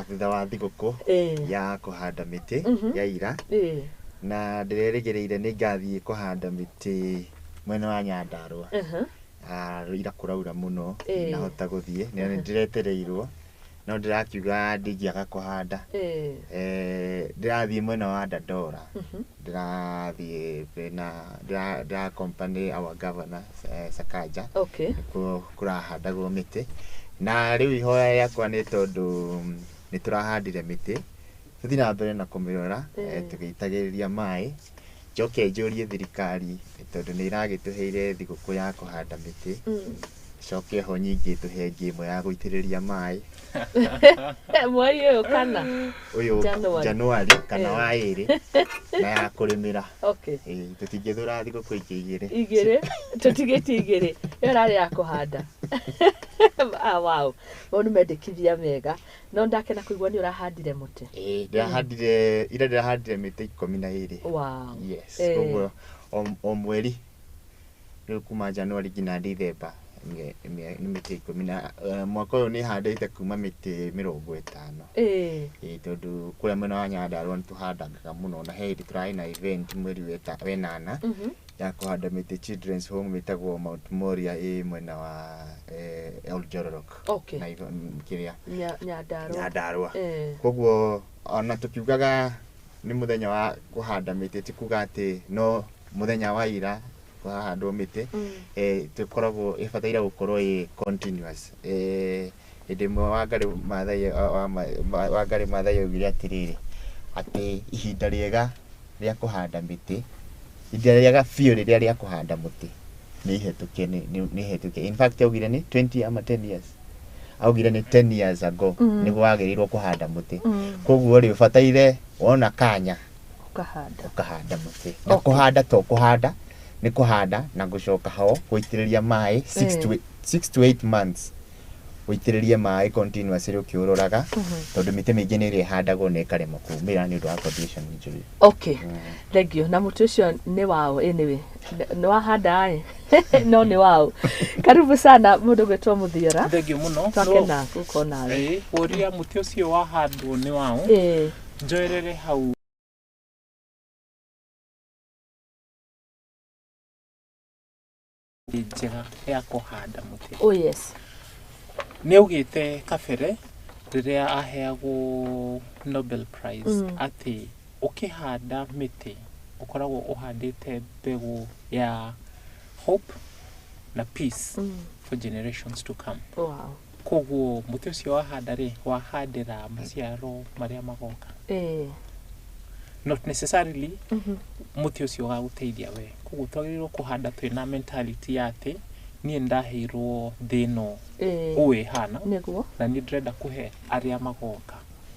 thutha wa thigũkũ ya kũhanda mĩtĩ ya ira, na ndĩrerĩgĩrĩire nĩ ngathiĩ kũhanda mĩtĩ mwena wa Nyandarua. Ira kũraura mũno ndinahota gũthiĩ, nĩ ndĩretereirwo, no ndĩrakiuga ndingĩaga kũhanda. Ndĩrathiĩ mwena wa Dandora, ndĩrathiĩ na ndĩra accompany our governor Sakaja, nĩkuo kũrahandagwo mĩtĩ. Na rĩu ihoya rĩakwa nĩ tondũ nĩ tũrahandire mĩtĩ, tũthiĩ na mbere na kũmĩrora tũgĩitagĩrĩria maĩ. Njoke njũrie thirikari tondũ nĩ ĩragĩtũheire thigũkũ ya kũhanda mĩtĩ, coke ho nyingĩ tũhe ĩngĩ ĩmwe ya gũitĩrĩria maĩ mweri ũyũ kana ũyũ Januari kana wa ĩrĩ, na ya kũrĩmĩra. Tũtingĩthũra thigũkũ ingĩ igĩrĩ igĩrĩ, tũtigĩtie igĩrĩ, ĩyo ĩrarĩ ya kũhanda. Wow, mau nĩ mendekithia mega. No ndakena kũigua nĩ ũrahandire mũtĩ. Ndĩrahandire ira, ndĩrahandire mĩtĩ 12. Wow. Yes, koguo o mweri rĩu kuma Januari nginya Dithemba Nĩ mĩtĩ 10 na mwaka ũyũ nĩ handĩte kuma mĩtĩ 50. Ĩĩ, tondũ kũrĩa mwena wa Nyandarũa nĩ tũhandaga mũno, na he hĩndĩ tũrarĩ na event mweri wenana ya kũhanda mĩtĩ Children's Home ĩtagwo Mount Moria, ĩ mwena wa Oljororok na kĩrĩa Nyandarũa. Nyandarũa. Koguo ona tũkiugaga nĩ mũthenya wa kũhanda mĩtĩ, ti kuga atĩ no mũthenya wa ira kũrahandwo mĩtĩ. Tũkoragwo ĩbataire gũkorwo ĩ continuous. Hĩndĩ ĩmwe Wangari Maathai augire atĩrĩrĩ, atĩ ihinda rĩega rĩa kũhanda mĩtĩ, ihinda rĩega biũ rĩrĩa rĩa kũhanda mũtĩ nĩ ihĩtũke, nĩ ihĩtũke. In fact augire nĩ 20 ama 10 years, augire nĩ 10 years ago nĩguo wagĩrĩirwo kũhanda mũtĩ. Koguo rĩ, ũbataire wona kanya ũkahanda, ũkahanda mũtĩ. Na kũhanda to kũhanda, nĩ kũhanda na gũcoka ho gũitĩrĩria maĩ 6 to 8 months, ũitĩrĩrie maĩ continuously ũkĩũroraga, tondũ mĩtĩ mĩingĩ nĩ ĩrĩa ĩhandagwo na ĩkaremwo kumĩra nĩ ũndũ wa condition njũru. Okay, thank you. Na mũtĩ ũcio nĩ wao? Anyway, nĩ wahanda ĩ, no nĩ wao. Karibu sana, mũndũ gwĩtwo Mũthiora. Thengiũ mũno. Twakena gũkorwo nawe. Ĩĩ, ũria mũtĩ ũcio wahandwo nĩ waũ, njoerere hau njega ya kũhanda mũtĩ. Oh yes. Nĩ augĩte kabere rĩrĩa aheagwo Nobel Prize atĩ ũkĩhanda mĩtĩ ũkoragwo ũhandĩte mbegũ ya hope na peace for generations to come. Koguo mũtĩ ũcio wahanda rĩ, wahandĩra maciaro marĩa magoka, not necessarily mũtĩ ũcio ũgagũteithia we. Koguo twagĩrĩirwo kũhanda twĩna mentality ya atĩ niĩ ndaheirwo thĩ ĩno ũũ ĩhana, na niĩ ndĩrenda kũhe arĩa magoka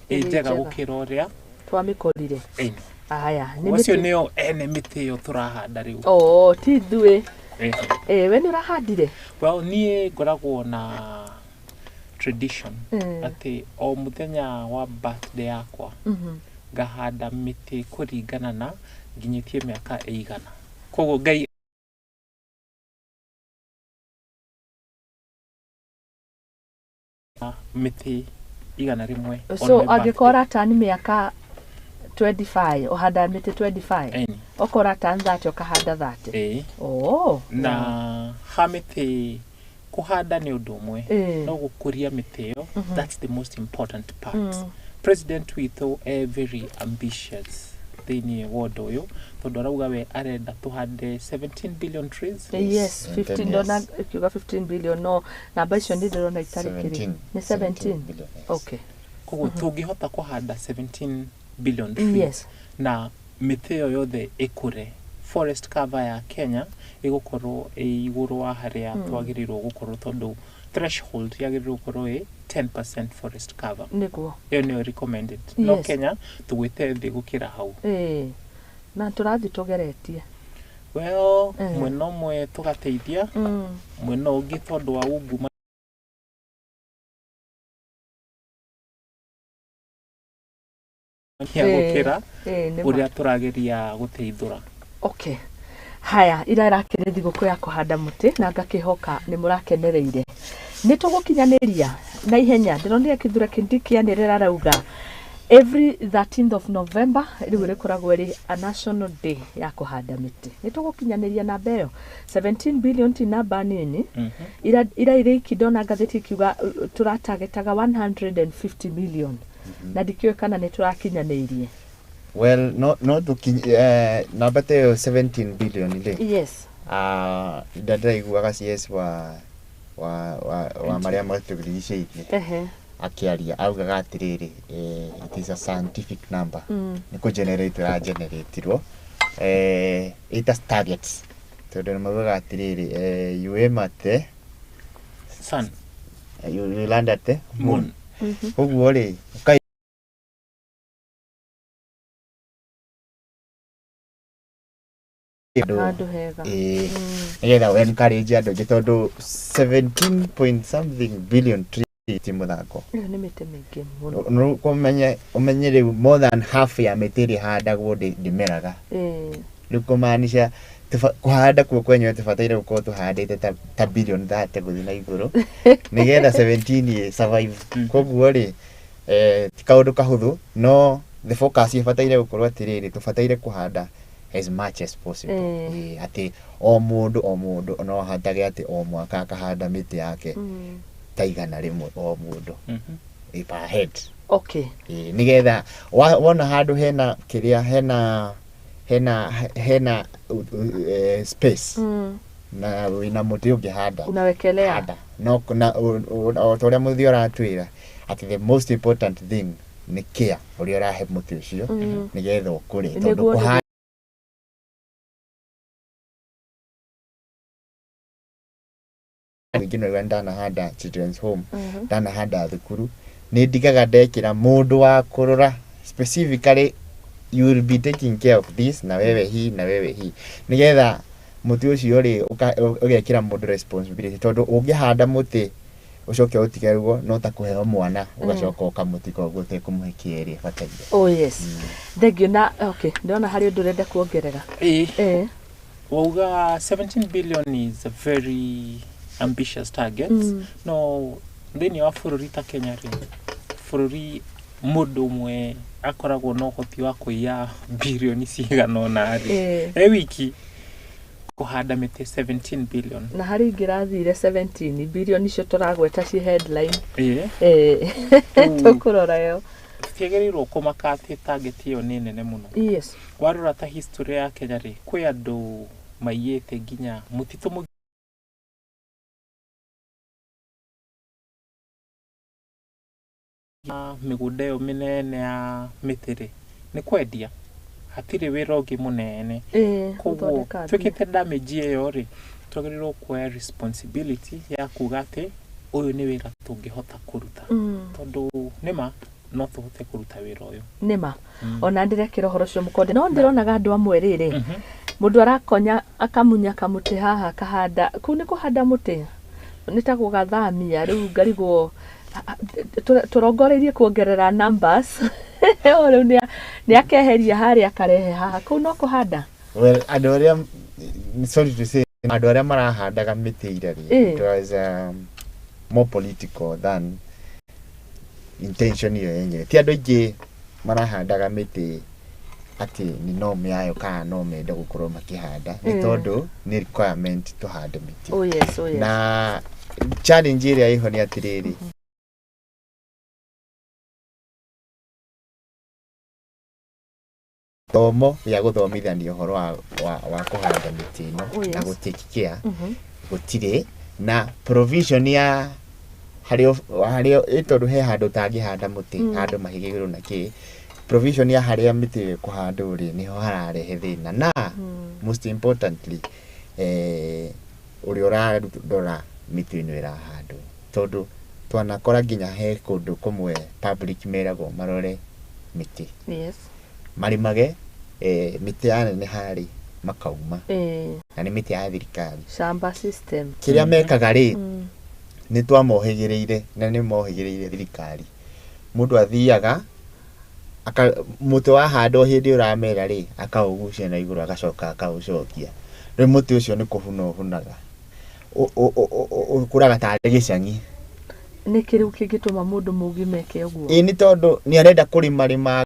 ĩ ĩrĩ njega njega. Gũkĩra ũrĩa Twamĩkorire. Ĩni. Aya nĩ Acio mĩtĩ. Nĩo ene mĩtĩ ĩyo tũrahanda rĩu. Oh, ti ithuĩ. Ĩĩ. We nĩ ũrahandire? Well, niĩ ngoragwo na tradition atĩ o mũthenya wa birthday yakwa ngahanda mĩtĩ kũringana na nginyĩtie mĩaka ĩigana. Koguo Ngai mĩtĩ 100 on So my angĩkorwo birthday. ũratani mĩaka 25, ũhandaga mĩtĩ 25? Ĩni. Okorwo ũratani 30, ũkahanda 30? Ĩĩ. Oh. Na ha mĩtĩ kũhanda nĩ ũndũ ũmwe, no gũkũria mĩtĩ ĩyo, that's the most important part. President witũ e very ambitious thĩinĩ wa ũndũ ũyũ, tondũ arauga we arenda tũhande 17 billion trees. Yes. In 15 10 ndona years. ikiuga 15 billion, no namba icio nĩ ndĩrona itarĩ kĩrĩ. 17. Nĩ 17? Billion, yes. Okay. Koguo tũngĩhota kũhanda 17 billion trees na mĩtĩ ĩyo yothe ĩkũre, forest cover ya Kenya ĩgũkorwo ĩ igũrũ wa harĩa twagĩrĩirwo gũkorwo, tondũ threshold yagĩrĩirwo gũkorwo ĩ 10% forest cover. Ĩyo nĩyo recommended, no Kenya tũgwĩte thĩ gũkĩra hau. Ĩĩ, na tũrathiĩ tũgeretie. Well, mwena ũmwe tũgateithia, mwena ũngĩ tondũ wa ungumania gũkĩra Ĩĩ, nĩ ma. Ũrĩa tũrageria gũteithũra. Okay, haya, ira ĩrakĩrĩ thigũkũ ya kũhanda mũtĩ na ngakĩhoka nĩ mũrakenereire. Nĩ tũgũkinyanĩria na ihenya. Ndĩronire Kithure Kindiki anĩrĩra, arauga every 13th of November rĩu rĩkoragwo ĩrĩ a national day ya kũhanda mĩtĩ. Nĩ tũgũkinyanĩria namba ĩyo? 17 billion ti namba nini. Ira irĩ iki ndona ngathĩti ikiuga tũratagetaga 150 million, na ndikĩũĩ kana nĩ tũrakinyanĩirie. Well, no tũkinye namba ta ĩyo 17 billion rĩ. Ah, ndĩraiguaga CS wa marĩa matũrigicĩirie akĩaria, augaga atĩrĩrĩ, it is a scientific number. Nĩ kũ generate ĩrageneratirwo ĩta targets, tondũ nĩ maugaga atĩrĩrĩ, you aim at the Sun. You land at the moon. Koguo rĩ, ũkai Handũ hega. Ĩĩ, nĩgetha ũ encourage andũ aingĩ, tondũ 17 point something billion tree ti mũthako. Ĩyo nĩ mĩtĩ mĩingĩ mũno. No kũmenye ũmenye rĩu more than half ya mĩtĩ ĩrĩa ĩhandagwo ndĩmeraga. Rĩu kũmaanisha Kũhanda kuo kwenyewe tũbataire gũkorwo tũhandĩte ta billion 30 gũthiĩ na igũrũ nĩgetha 17 ĩ survive. Koguo rĩ, ti kaũndũ kahũthũ, no the focus ĩbataire gũkorwo atĩrĩrĩ, tũbataire kũhanda as much as possible. Atĩ o mũndũ o mũndũ no ahotage atĩ o mwaka akahanda mĩtĩ yake ta 100 o mũndũ, per head. Nĩgetha wona handũ hena kĩrĩa hena space na wĩna mũtĩ ũngĩhanda, unawekelea. Handa. No na o ta ũrĩa mũthĩ ũratwĩra atĩ the most important thing nĩ care ũrĩa ũrahe mũtĩ ũcio nĩgetha ũkũre, tondũ kũhanda ningĩ no ndanahanda children's home, ndanahanda thukuru, nĩ ndigaga ndekĩra mũndũ wa kũrora specifically, you will be taking care of this, na wewe hii, na wewe hii, nĩgetha mũtĩ ũcio rĩ, ũgekĩra mũndũ responsibility, tondũ ũngĩhanda mũtĩ ũcoke ũtige ũguo, no ta kũheo mwana ũgacoka ũkamũtiga ũguo ũtekũmũhe care ĩrĩa ĩbataire. Oh yes, thank you. Na okay, ndĩrona harĩ ũndũ ũrenda kuongerera. Ĩĩ. Wauga 17 billion is a very ambitious target. No thĩinĩ wa bũrũri ta Kenya rĩ, bũrũri mũndũ ũmwe akoragwo na ũhoti wa kũiya birioni cigana ũna rĩ, e wiki kũhanda mĩtĩ 17 billion. Na harĩ ingĩ rathire 17 billion icio tũragweta ci headline. Tũkũrora ĩyo. Tũtiagĩrĩirwo kũmaka atĩ target ĩyo nĩ nene mũno. Warora ta history ya Kenya rĩ, kwĩ andũ maiyĩte nginya mũtitũ mũgima mĩgũnda ĩyo mĩnene ya mĩtĩ rĩ, nĩ kwendia, hatirĩ wĩra ũngĩ mũnene. Koguo gũthondeka mbia. Twĩkĩte damage ĩyo rĩ, twagĩrĩirwo kuoya responsibility ya kuga atĩ ũyũ nĩ wĩra tũngĩhota kũruta, tondũ nĩma no tũhote kũruta wĩra ũyũ. Nĩma ona ndĩrekĩra ũhoro ũcio mũkonde, no ndĩronaga andũ amwe rĩrĩ, mũndũ arakonya akamunya kamũtĩ haha akahanda kũu, nĩ kũhanda mũtĩ nĩ ta gũgathamia. Rĩu ngarigwo tũrongoreirie kuongerera numbers. O rĩu nĩ akeheria harĩa akarehe haha, kũu no kũhanda. Well, andũ arĩa, sorry to say, andũ arĩa marahandaga mĩtĩ ira rĩ, it was more political than intention ĩyo yenyewe. Ti andũ aingĩ marahandaga mĩtĩ atĩ nĩ norm yayo kana no mende gũkorwo makĩhanda, nĩ tondũ nĩ requirement tũhande mĩtĩ. Oh yes. Na challenge ĩrĩa ĩho nĩ atĩrĩrĩ, thomo gĩa gũthomithania ũhoro wa kũhanda mĩtĩ ĩno na gũ take care gũtirĩ na provision ya harĩa ĩ, tondũ he handũ ũtangĩhanda mũtĩ, handũ mahiga igũrũ na kĩ, provision ya harĩa mĩtĩ ĩyo ĩkũhandwo rĩ, nĩho hararehe thĩna. Na most importantly, ũrĩa ũrarora mĩtĩ ĩno ĩrahandwo, tondũ twanakora nginya he kũndũ kũmwe public meragwo marore mĩtĩ, marimage mĩtĩ yaneneha rĩ, makauma, na nĩ mĩtĩ ya thirikari. Shamba system. Kĩrĩa mekaga rĩ, nĩ twamohĩgĩrĩire na nĩ mohĩgĩrĩire thirikari. Mũndũ athiaga mũtĩ wahandwo, hĩndĩ ũramera rĩ, akaũgucia na igũrũ, agacoka akaũcokia. Rĩu mũtĩ ũcio nĩ kũhuna ũhunaga, ũkũraga tarĩ gĩcang'i. Nĩkĩ rĩu kĩngĩtũma mũndũ mũgima eke ũguo? Ĩ, nĩ tondũ nĩ arenda kũrĩma rĩma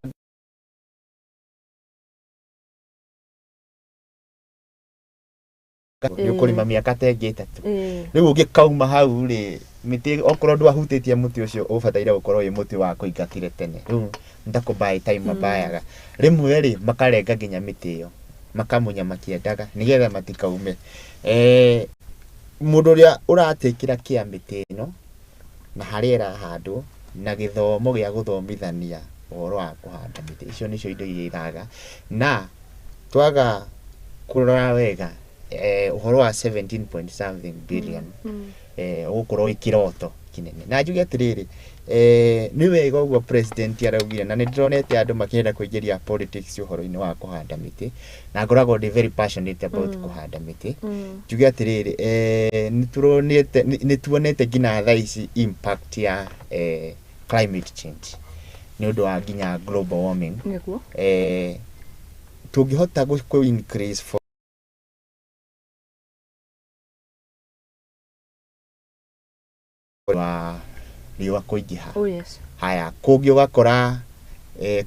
nĩ ũkũrĩma mĩaka ta ĩngĩ 3. Rĩu ũngĩkauma hau rĩ, mĩtĩ okorwo ndwahutĩtie mũtĩ ũcio ũbataire gũkorwo wĩ mũtĩ wa kũingatire tene, rĩu nĩ ta kũ buy time mabayaga. Rĩmwe rĩ, makarenga nginya mĩtĩ ĩyo, makamunya makĩendaga nĩgetha matikaume. Mũndũ ũrĩa ũratĩkĩra kĩa mĩtĩ ĩno na harĩa ĩrahandwo na gĩthomo gĩa gũthomithania ũhoro wa kũhanda mĩtĩ, icio nĩcio indo iria iraga na twaga kũrora wega. Ũhoro wa 17 point something billion ũgũkorwo wĩ kĩroto kĩnene. Na njuge atĩrĩrĩ, nĩ wega ũguo president araugire, na nĩ ndĩronete andũ makĩenda kũingĩria politics ũhoro-inĩ wa kũhanda mĩtĩ, na ngoragwo ndĩ very passionate about kũhanda mĩtĩ. Njuge atĩrĩrĩ, nĩ tuonete nginya thaa ici impact ya climate change nĩ ũndũ wa nginya global warming. Tũngĩhota kũ increase Wa riũa kũingĩha. Oh yes. Haya, kũngĩ ũgakora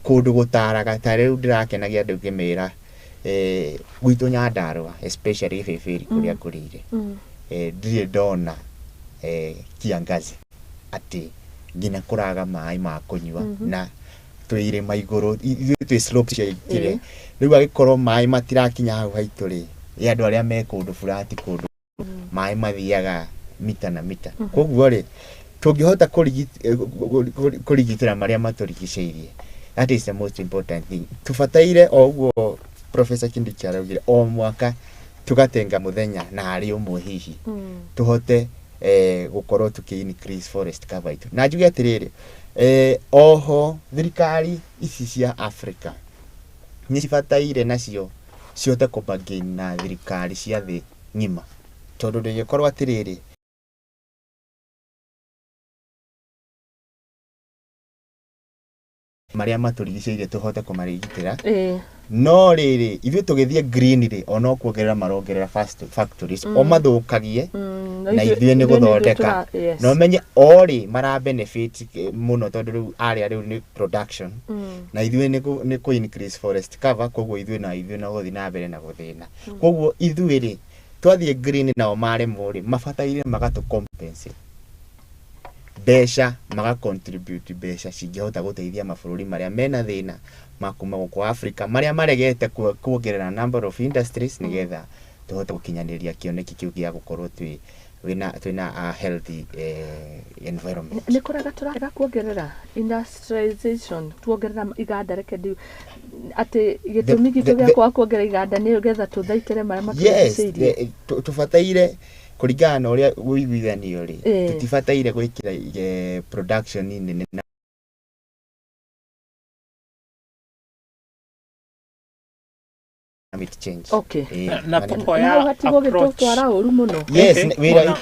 kũndũ gũtaraga. Ta rĩu ndĩrakenagia andũ ngĩmĩra gwitũ Nyandarũa, especially Gĩbĩbĩri kũrĩa ngũrĩire, ndirĩ ndona kiangazi atĩ nginya kũraga maĩ ma kũnyua, na twĩ irĩma igũrũ, ithuĩ twĩ slope cia kĩrĩa. Rĩu angĩkorwo maĩ matirakinya hau haitũ rĩ, ĩ andũ arĩa me kũndũ flat, kũndũ maĩ mathiaga mita na mita? Koguo rĩ, tũngĩhota kũrigitĩra marĩa matũrigicĩirie, that is the most important thing. Tũbataire o ũguo Professor Kindiki araugire, o mwaka tũgatenga mũthenya na harĩ ũmwe hihi tũhote gũkorwo tũkĩ increase forest cover itũ. Na njuge atĩrĩrĩ, oho thirikari ici cia Africa nĩ cibataire nacio cihote kũ na thirikari cia thĩ ng'ima, tondũ ndĩngĩkorwo atĩrĩrĩ, marĩa matũrigicĩirie tũhote kũmarigitĩra. No rĩrĩ, ithuĩ tũgĩthiĩ green rĩ, ona kuongerera marongerera factories, o mathũkagie, na ithuĩ nĩ gũthondeka. Na ũmenye o rĩ mara benefit mũno, tondũ rĩu arĩa rĩu nĩ production, na ithuĩ nĩ kũ increase forest cover. Koguo ithuĩ na ithuĩ no gũthiĩ na mbere na gũthĩna. Koguo ithuĩ rĩ, twathiĩ green nao maremwo rĩ, mabataire magatũ compensate mbeca, maga contribute mbeca cingĩhota gũteithia mabũrũri marĩa mena thĩna ma kuma gũkũ Africa, marĩa maregete kuongerera number of industries, nĩgetha tũhote gũkinyanĩria kĩoneki kĩu gĩa gũkorwo twĩ twĩna a healthy environment. Nĩ kũrega tũrarega kuongerera industrialization, tuongerera iganda. Reke ndi atĩ gĩtũmi gitũ gĩa kwaga kuongerera iganda nĩ getha tũthaitĩre marĩa matũrigicĩirie. Tũbataire kũringana na ũrĩa ũiguithanio rĩ, tũtibataire gwĩkĩra production nene na climate change. Na tũkoya Na hau hatigwo approach. gĩtũtwara ũru mũno. Yes.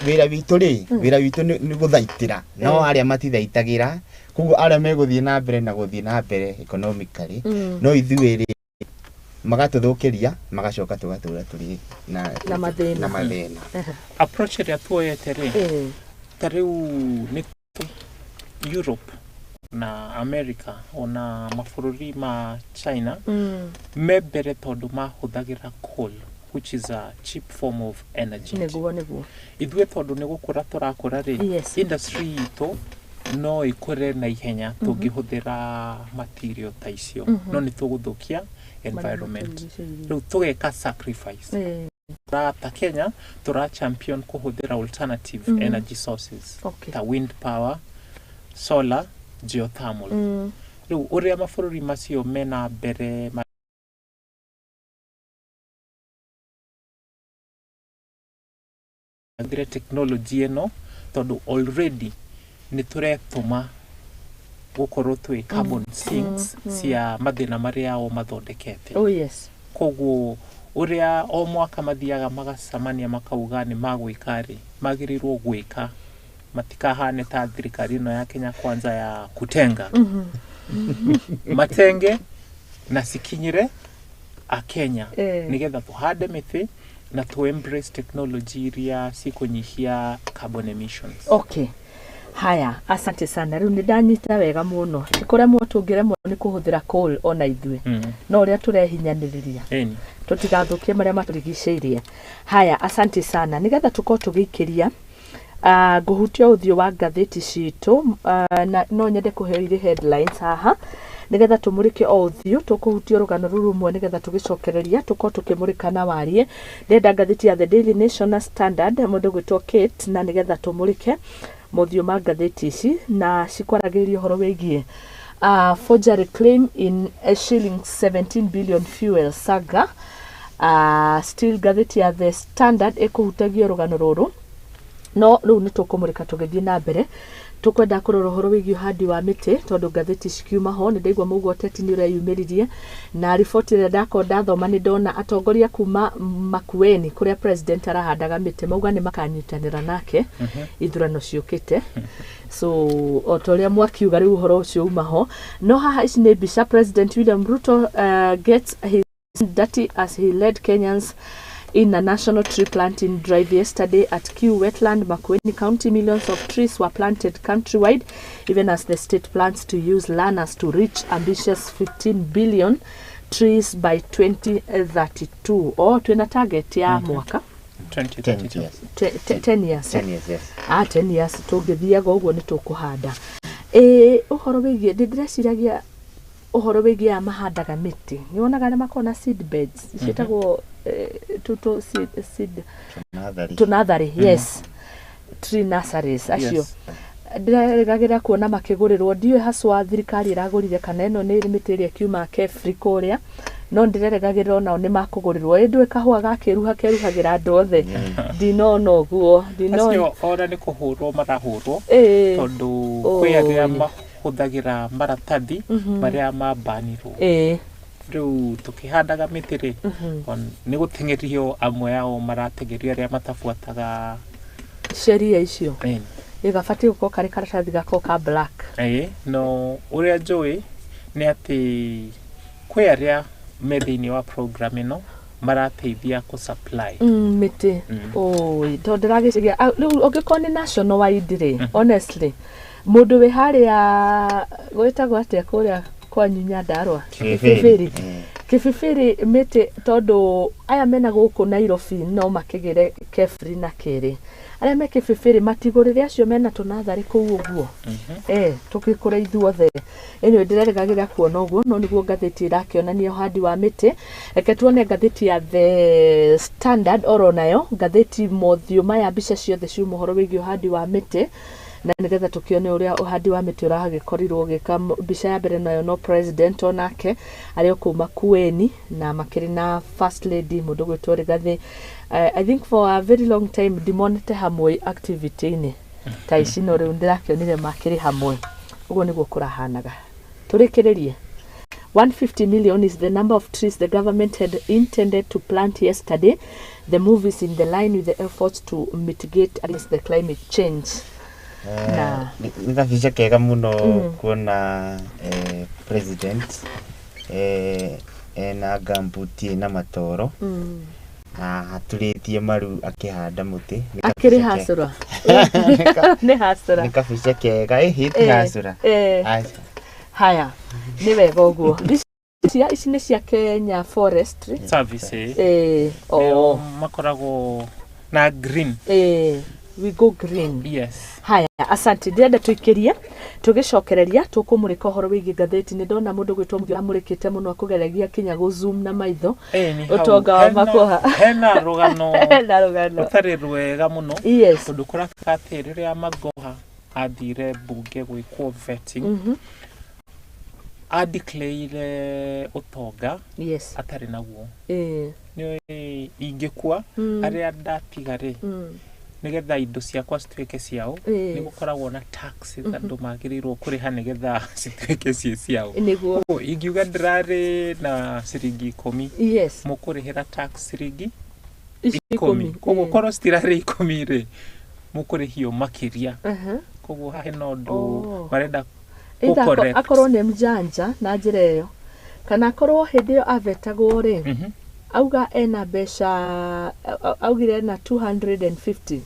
Wĩra witũ rĩ, wĩra witũ nĩ gũthaitĩra, no arĩa matithaitagĩra, koguo arĩa megũthiĩ na mbere na gũthiĩ na mbere economically, no ithuĩ rĩ, magatũthũkĩria, magacoka tũgatũra tũrĩ na Na mathĩna. Na mathĩna. Approach ĩrĩa tuoyete rĩ, ta rĩu nĩ Europe na America ona mabũrũri ma China me mbere, tondũ mahũthagĩra coal, which is a cheap form of energy. Nĩguo. Ithuĩ tondũ nĩ gũkũra tũrakũra rĩ, industry itũ no ĩkũre na ihenya tũngĩhũthĩra material ta icio, no nĩ tũgũthũkia environment. Matũrigicĩirie. Rĩu tũgeka sacrifice. Ta Kenya tũra champion kũhũthĩra alternative energy sources ta wind power, solar, geothermal. Rĩu ũrĩa mabũrũri macio mena mbere mahũthĩre technology ĩno, tondũ already nĩ tũretũma gũkorwo twĩ carbon sinks cia mathĩna marĩa o mathondekete. Oh yes. Koguo ũrĩa o mwaka mathiaga magacemania makauga nĩ magwĩka rĩ, magĩrĩirwo gwĩka, matikahane ta thirikari ĩno ya Kenya Kwanza ya kutenga matenge na cikinyĩre akenya, nĩgetha tũhande mĩtĩ na tũ embrace technology iria cikũnyihia carbon emissions. Okay, haya, asante sana. Rĩu nĩ ndanyita wega mũno. Ti kũremwo tũngĩremwo nĩ kũhũthĩra coal ona ithuĩ, no ũrĩa tũrehinyanĩrĩria tũtigathũkie marĩa matũrigicĩirie. Haya, asante sana. Nĩgetha tũkorwo tũgĩikĩria, ngũhutia ũthiũ wa ngathĩti citũ, na no nyende kũheo irĩ headlines haha nĩgetha tũmũrĩke o ũthiũ. Tũkũhutia rũgano rũrũ rũmwe nĩgetha tũgĩcokereria tũkorwo tũkĩmũrĩka na warie. Ndĩrenda ngathĩti ya The Daily Nation na Standard, mũndũ gwĩtwo Kate, na nĩgetha tũmũrĩke mothiũ ma ngathĩti ici na cikwaragĩrĩria ũhoro wĩgiĩ forgery claim in a shilling 17 billion fuel saga. Still ngathĩti ya The Standard ĩkũhutagia rũgano rũrũ, no rĩu nĩ tũkũmũrĩka tũgĩthiĩ na mbere. Tũkwenda kũrora ũhoro wĩgiĩ ũhandi wa mĩtĩ, tondũ ngathĩti cikiuma ho nĩ ndaigua mũguo ũteti nĩ ũreyumĩririe, na riboti ĩrĩa ndakorwo ndathoma nĩ ndona atongoria kuma Makueni kũrĩa president arahandaga mĩtĩ mauga nĩ makanyitanĩra nake ithurano ciũkĩte. So o ta ũrĩa mwakiuga, rĩu ũhoro ũcio uma ho. No haha ici nĩ mbica, President William Ruto gets his dirty as he led Kenyans In a national tree planting drive yesterday at Kiu Wetland, Makueni County, millions of trees were planted countrywide, even as the state plans to use learners to reach ambitious 15 billion trees by 2032. Oh, twina target ya mwaka 2032. 10 years. 10 years. 10 years, yes. 10 years tũngĩthiaga ũguo nĩ tũkũhanda. Ũhoro wĩgiĩ ndĩreciragia ũhoro wĩgiĩ aya mahandaga mĩtĩ, nĩ wonaga arĩa makoragwo na seed beds ciĩtagwo tũtũ seed Natharĩ. tũnatharĩ, yes, tree nurseries acio. Yes. Ndĩrerĩgagĩrĩra kuona makĩgũrĩrwo, ndiũĩ haswa thirikari ĩragũrire kana ĩno nĩ mĩtĩ ĩrĩa ĩkiuma KEFRI kũrĩa, no ndĩrerĩgagĩrĩra onao nĩ makũgũrĩrwo. Ĩ ndũĩ kahũa gakĩruha keruhagĩra andũ othe, ndinona ũguo ndinona. Acio ona nĩ kũhũrwo marahũrwo tondũ kwĩ arĩa mahũthagĩra maratathi marĩa mambanirwo. Rĩu tũkĩhandaga mĩtĩ rĩ, nĩ gũteng'erio amwe ao marateng'erio arĩa matabuataga sheria icio. Ĩgabatiĩ gũkorwo karĩ karatathi gakorwo ka black. No ũrĩa njũĩ nĩ atĩ kwĩ arĩa me thĩinĩ wa program ĩno marateithia kũ supply mĩtĩ. Oi, tondũ ndĩragĩciria rĩu ũngĩkorwo nĩ national wide rĩ, honestly mũndũ wĩ harĩa gwĩtagwo atĩa kũrĩa kwanyu Nyandarua? Kĩbĩbĩrĩ. Kĩbĩbĩrĩ mĩtĩ, tondũ aya mena gũkũ Nairobi no makĩgĩre KEFRI na kĩrĩ arĩa me Kĩbĩbĩrĩ matigũrĩre acio mena tũnatharĩ kũu ũguo, tũgĩkũre ithuothe. Anyway, ndĩrerĩgagĩrĩra kuona ũguo, no nĩguo ngathĩti ĩrakĩonania ũhandi wa mĩtĩ. Reke tuone ngathĩti ya The Standard oro nayo ngathĩti, mothiũ maya mbica ciothe ciuma ũhoro wĩgiĩ ũhandi wa mĩtĩ, na nĩgetha tũkĩone ũrĩa ũhandi wa mĩtĩ ũragĩkorirwo ũgĩka. Mbica ya mbere nayo no president onake arĩ o kũu Makueni na makĩrĩ na first lady mũndũ gwĩtwo Rigathĩ. I think for a very long time ndimonete hamwe activity-inĩ ta ici, no rĩu ndĩrakĩonire makĩrĩ hamwe. Ũguo nĩguo kũrahanaga. Tũrĩkĩrĩrie. 150 million is the number of trees the government had intended to plant yesterday. The move is in the line with the efforts to mitigate against the climate change. Na Nĩ gabica kega mũno kuona president ena gambuti ĩna matoro na aturĩtie maru akĩhanda mũtĩ. Nĩ Akĩrĩ kabica hacũra. Nĩ hacũra. Nĩ kabica kega, ĩhĩ ti hacũra. Aca. Haya, nĩ wega ũguo. Ici nĩ cia Kenya Forestry Service. Oh. Nĩo makoragwo na green. We go green. Yes. Haya, asante. Ndĩrenda tũikĩrie tũgĩcokereria tũkũmũrĩka ũhoro wĩgiĩ ngathĩti. Nĩ ndona mũndũ gwĩtwo Mũgĩ amũrĩkĩte mũno akũgeragia kinya gũ zoom na maitho. Nĩ hau. Ũtonga wa Makoha. Hena rũgano na rũgano rũtarĩ rwega mũno, tondũ kũratuĩka atĩ rĩrĩa Magoha athire mbunge gwĩkwo vetting, adeclare ũtonga atarĩ naguo. Nĩ ingĩkua, arĩa ndatiga rĩ, nĩgetha indo ciakwa cituĩke ciao, nĩ gũkoragwo na taxes andũ magĩrĩirwo kũrĩha nĩgetha cituĩke ciĩ ciao. Koguo ingiuga ndĩrarĩ na ciringi 10, mũkũrĩhĩra tax ciringi Ici 10. 10. Koguo korwo citirarĩ 10 rĩ, mũkũrĩhio makĩria. Koguo haha hena ũndũ marenda Either gũ-correct. akorwo nĩ mjanja na njĩra ĩyo, kana akorwo hĩndĩ ĩyo avetagwo rĩ, auga ena mbeca, augire ena 250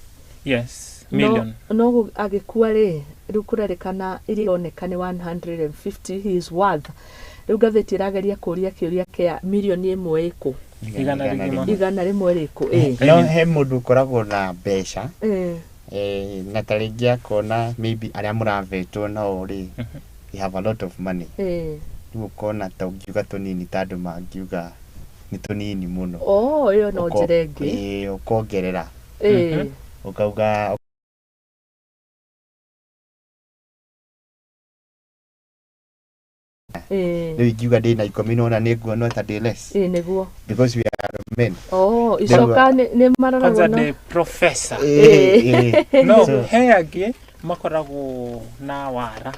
Yes, million. No agĩkua rĩ, rĩu kũrerĩkana iria ironeka nĩ 150 he is worth. Rĩu ngathĩti ĩrageria kũria kĩũria kĩa mirioni 1 ĩkũ? 100. 100 rĩkũ, ĩ? No he mũndũ ũkoragwo na mbeca, na ta rĩngĩ akona maybe arĩa mũravetwo nao rĩ, they have a lot of money. Rĩu ũkona ta ũngiuga tũnini, ta andũ mangiuga nĩ tũnini mũno. Oh, ĩyo no njĩra ĩngĩ. Ũkongerera, ũkauga rĩu ingiuga ndĩna 10, nona nĩ nguona ta ndĩ less, Ĩ nĩguo. because we are men. Oh, icoka nĩ maroragwo Kwanza na nĩ professor. No So, he angĩ makoragwo na wara,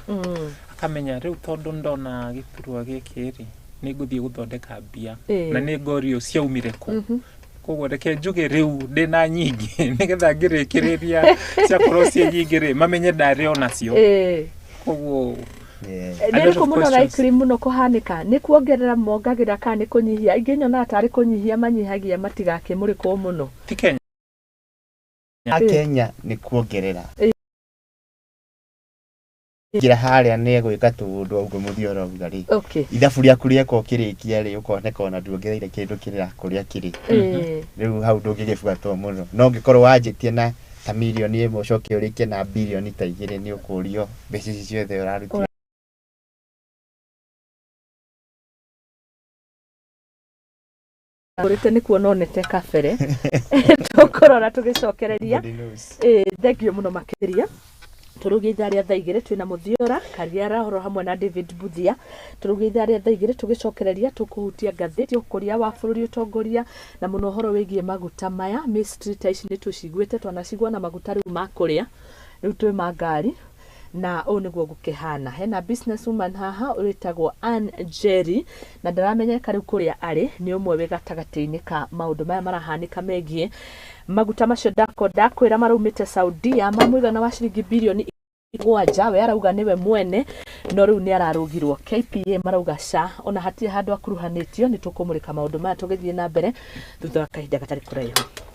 akamenya rĩu tondũ ndona gĩturwa gĩkĩ rĩ, nĩ ngũthiĩ gũthondeka mbia na nĩ ngorio ciaumire kũ. Koguo reke njuge rĩu ndĩna nyingĩ, nĩgetha ngĩrĩkĩrĩria ciakorwo ciĩ nyingĩ rĩ, mamenye ndarĩ onacio. Koguo Nĩ A lot rĩkũ of mũno questions. likely mũno kũhanĩka? Nĩ kuongerera mongagĩrĩra kana nĩ kũnyihia? Ingĩ nyonaga tarĩ kũnyihia manyihagia matigakĩmũrĩkwo mũno. Ti Kenya. A Kenya nĩ kuongerera. Ngira harĩa nĩ egwĩka tũũndũ ũguo mũthia ũrauga rĩ. Ithabu rĩaku rĩeka ũkĩrĩkia rĩ, ũkoneka ona nduongereire kĩndũ kĩrĩa kũrĩa kĩrĩ. Rĩu hau ndũngĩgĩbuatwo mũno. No ũngĩkorwo wanjĩtie na ta mirioni 1 ũcoke ũrĩkie na birioni ta 2 nĩ ũkũrio mbeca ici ciothe ũrarutire. Ũrĩte nĩ kuona onete kabere. Tũkũrora tũgĩcokereria. Nobody knows. Thank you mũno makĩria. Tũrũgie ithaa rĩa thaa 2 twĩna Mũthiora Kariara oro hamwe na David Buthia. Tũrũgie ithaa rĩa thaa 2 tũgĩcokereria tũkũhutia ngathĩti, ũkũria wa bũrũri, ũtongoria na mũno ũhoro wĩgiĩ maguta maya. Mystery ta ici nĩ tũciguĩte, twanacigua na maguta rĩu ma kũrĩa, rĩu twĩ ma ngari, na ũũ nĩguo gũkĩhana. Hena business woman haha wĩtagwo Ann Jerry na ndaramenyeka rĩu kũrĩa arĩ, nĩ ũmwe wĩ gatagatĩ-inĩ ka maũndũ maya marahanĩka megiĩ maguta macio. Ndakwĩra maraumĩte Saudia ma mũigana wa ciringi birioni 7, we arauga nĩwe mwene, no rĩu nĩ ararũgirwo. KPA marauga ca ona hatirĩ handũ akuruhanĩtio. Nĩ tũkũmũrĩka maũndũ maya tũgĩthiĩ na mbere thutha wa kahinda gatarĩ kũraihu.